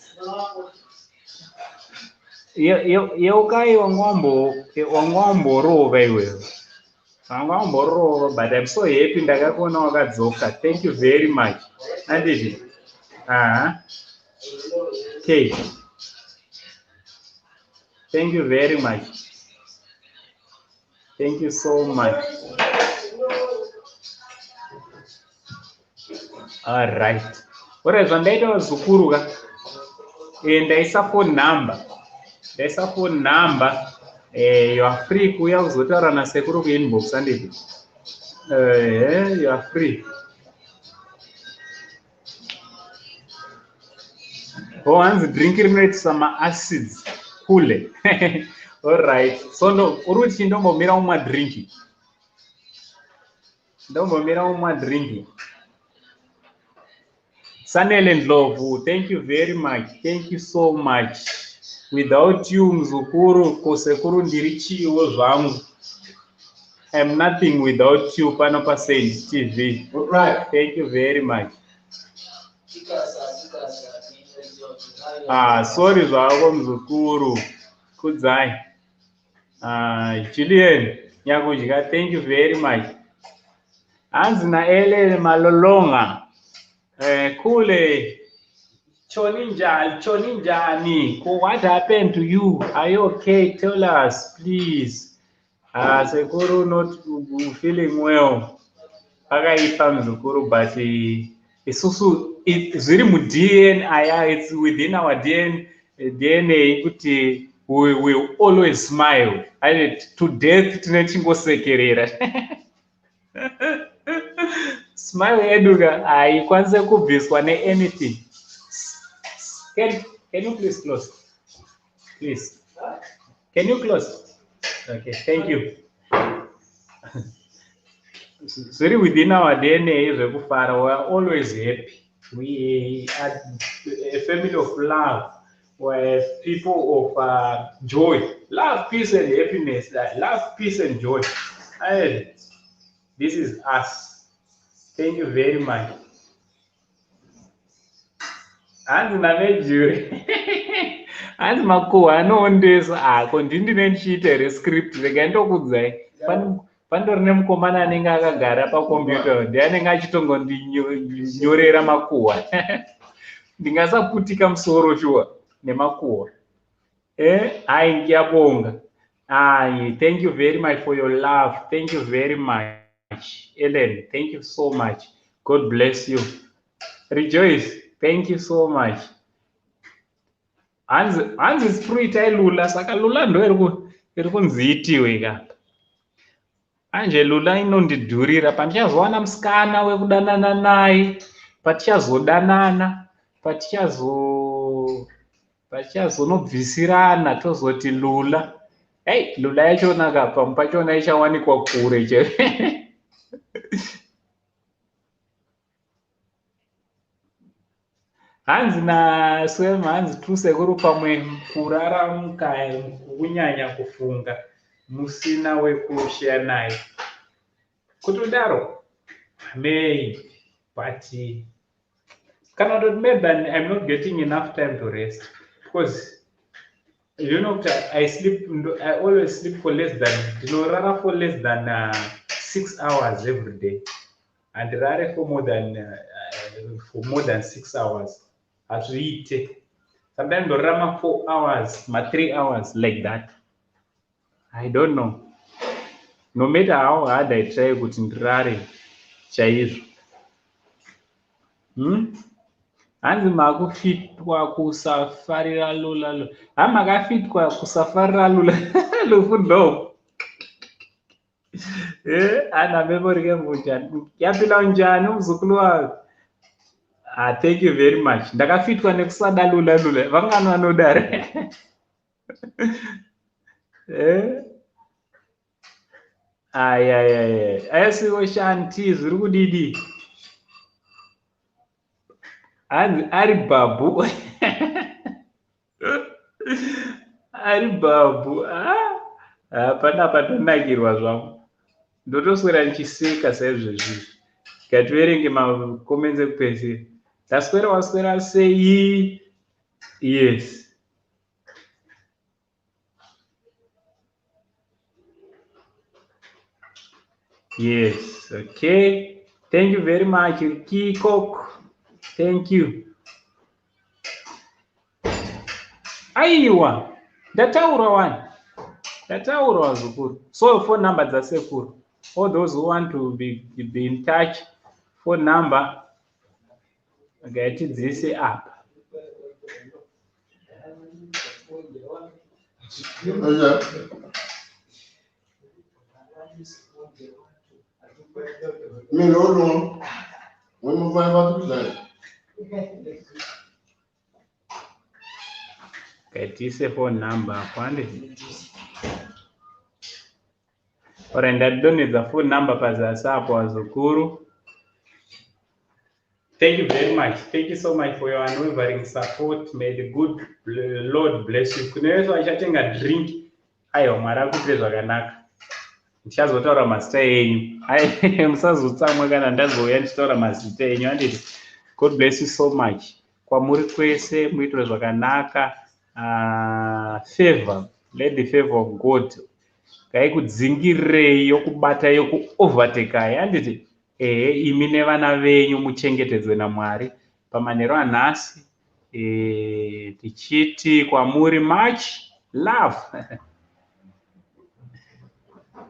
yeukai wanga wamborova iwewe, wanga wamborova, but I'm so happy ndakakuona wakadzoka. Thank you very much. Anditi aha, okay, thank you very much, thank you so much. Alright, ora zvandaita vazukuru ka, ndaisa phone number, ndaisa phone number. You are free kuuya kuzotaura nasekuru kuinbox, anditi you are free. Oh, hanzi drink rinoitisa maacids kule. Alright, so ndo uri kuti ndombomira umwa drink, ndombomira umwa drink. Sanele Ndlovu, thank you very much, thank you so much. Without you muzukuru, kosekuru ndiri chiiwo zvangu? I'm nothing without you pano paSaint TV. Right. Thank you very much. Ah, sorry zvako muzukuru, kudzai. Ah, Julian Nyakudya, thank you very much. Hanzi naElele Malolonga, kule choni njani, choni njani, ko what happened to you? Are you okay? Tell us please. Ah, sekuru not feeling well. Pakaipa muzukuru, but isusu zviri muDNA, it's within our DNA kuti we will always smile. And to death tine tingosekerera. Smile yedu ka haikwanise kubviswa neanything. Can you please close? Please. Can you close? Okay, thank you. Zviri within our DNA zvekufara. We are always happy. We are a family of love. We are people of joy. Love, peace and happiness. Love, peace and joy. And this is us. Thank you very much. Hanzi namejuri, hanzi makuhwa anoondesa ako, ndindine ndichiita here script? Regai ndokudzai. Pandori nemukomana anenge akagara pakombiyuta, ndiye anenge achitongondinyorera makuhwa. Ndingasaputika musoro shuwa nemakuhwa. Hayi, ngiyabonga. Hayi, thank you very much for your love. Thank you very much, Ellen. Thank you so much. God bless you. Rejoice, thank you so much. Hanzi hanzi spruitai Lula, saka Lula ndo iri kunzi itiwe ka. Manje Lula inondidhurira pandichazowana musikana wekudanana naye, patichazodanana, patichazonobvisirana tozoti Lula. Hey, Lula yachona ka pamwe pachona ichawanikwa kure che. Hanzi naSwem, hanzi true sekuru, pamwe kurara mukaya kunyanya kufunga musina wekusheya naye. Kutodaro, maybe, but kana kutoti maybe I'm not getting enough time to rest, because you know kuti I sleep, I always sleep for less than, ndinorara for less than 6 hours every day. Handirare for more than 6 hours. Hazviite. Sometimes ndorara ma 4 hours, ma 3 hours like that. I don't know. No matter how hard I try kuti ndirare chaizvo. Hanzi makufitwa kusafarira Lula Lula. Ha, makafitwa kusafarira Lula Lufu Ndlovu. Ana memory ke njani? Yapila njani umzukulu wami? Ah, thank you very much. Ndakafitwa nekusada Lula Lula. Vangani vanodare? Eh? Ai ai ai. Ayasiwo Shanti, zviri kudidi? Hanzi ari bhabhu. Ari bhabhu. Ah, hapana patonakirwa zvangu. Ndotoswera ndichiseka saizvozvi. Ngativerenge macomments ekupedzisira. Ndaswera, waswera sei? Yes. Yes, okay. Thank you very much, Kikok. Thank you. Aiwa, ndataura wani. Ndataura wazukuru. So phone number dzasekuru. All those who want to be in touch, phone number ngatidziise apa. Oya. Mi ló lọ. Wọ́n mú fún ẹ bá tó sẹ́yìn. Ngatiise phone number kwande. Ora, ndadonhedza phone number pazasi apo, wazukuru. Thank you very much. Thank you so much for your unwavering support. May the good Lord bless you. Kune vese vachatenga drink, aiwa, Mwari akuitire zvakanaka. Ndichazotaura mazita enyu. Ai, musazotsamwa kana ndazouya ndichitaura mazita enyu. Handiti? God bless you so much. Kwamuri kwese muitire zvakanaka. Favor. Let the favor of God ngaikudzingirirei, yokubata, yokuovertakai, handiti? Ehe, imi nevana venyu muchengetedzwe naMwari. Pamanheru anhasi, tichiti kwamuri much love.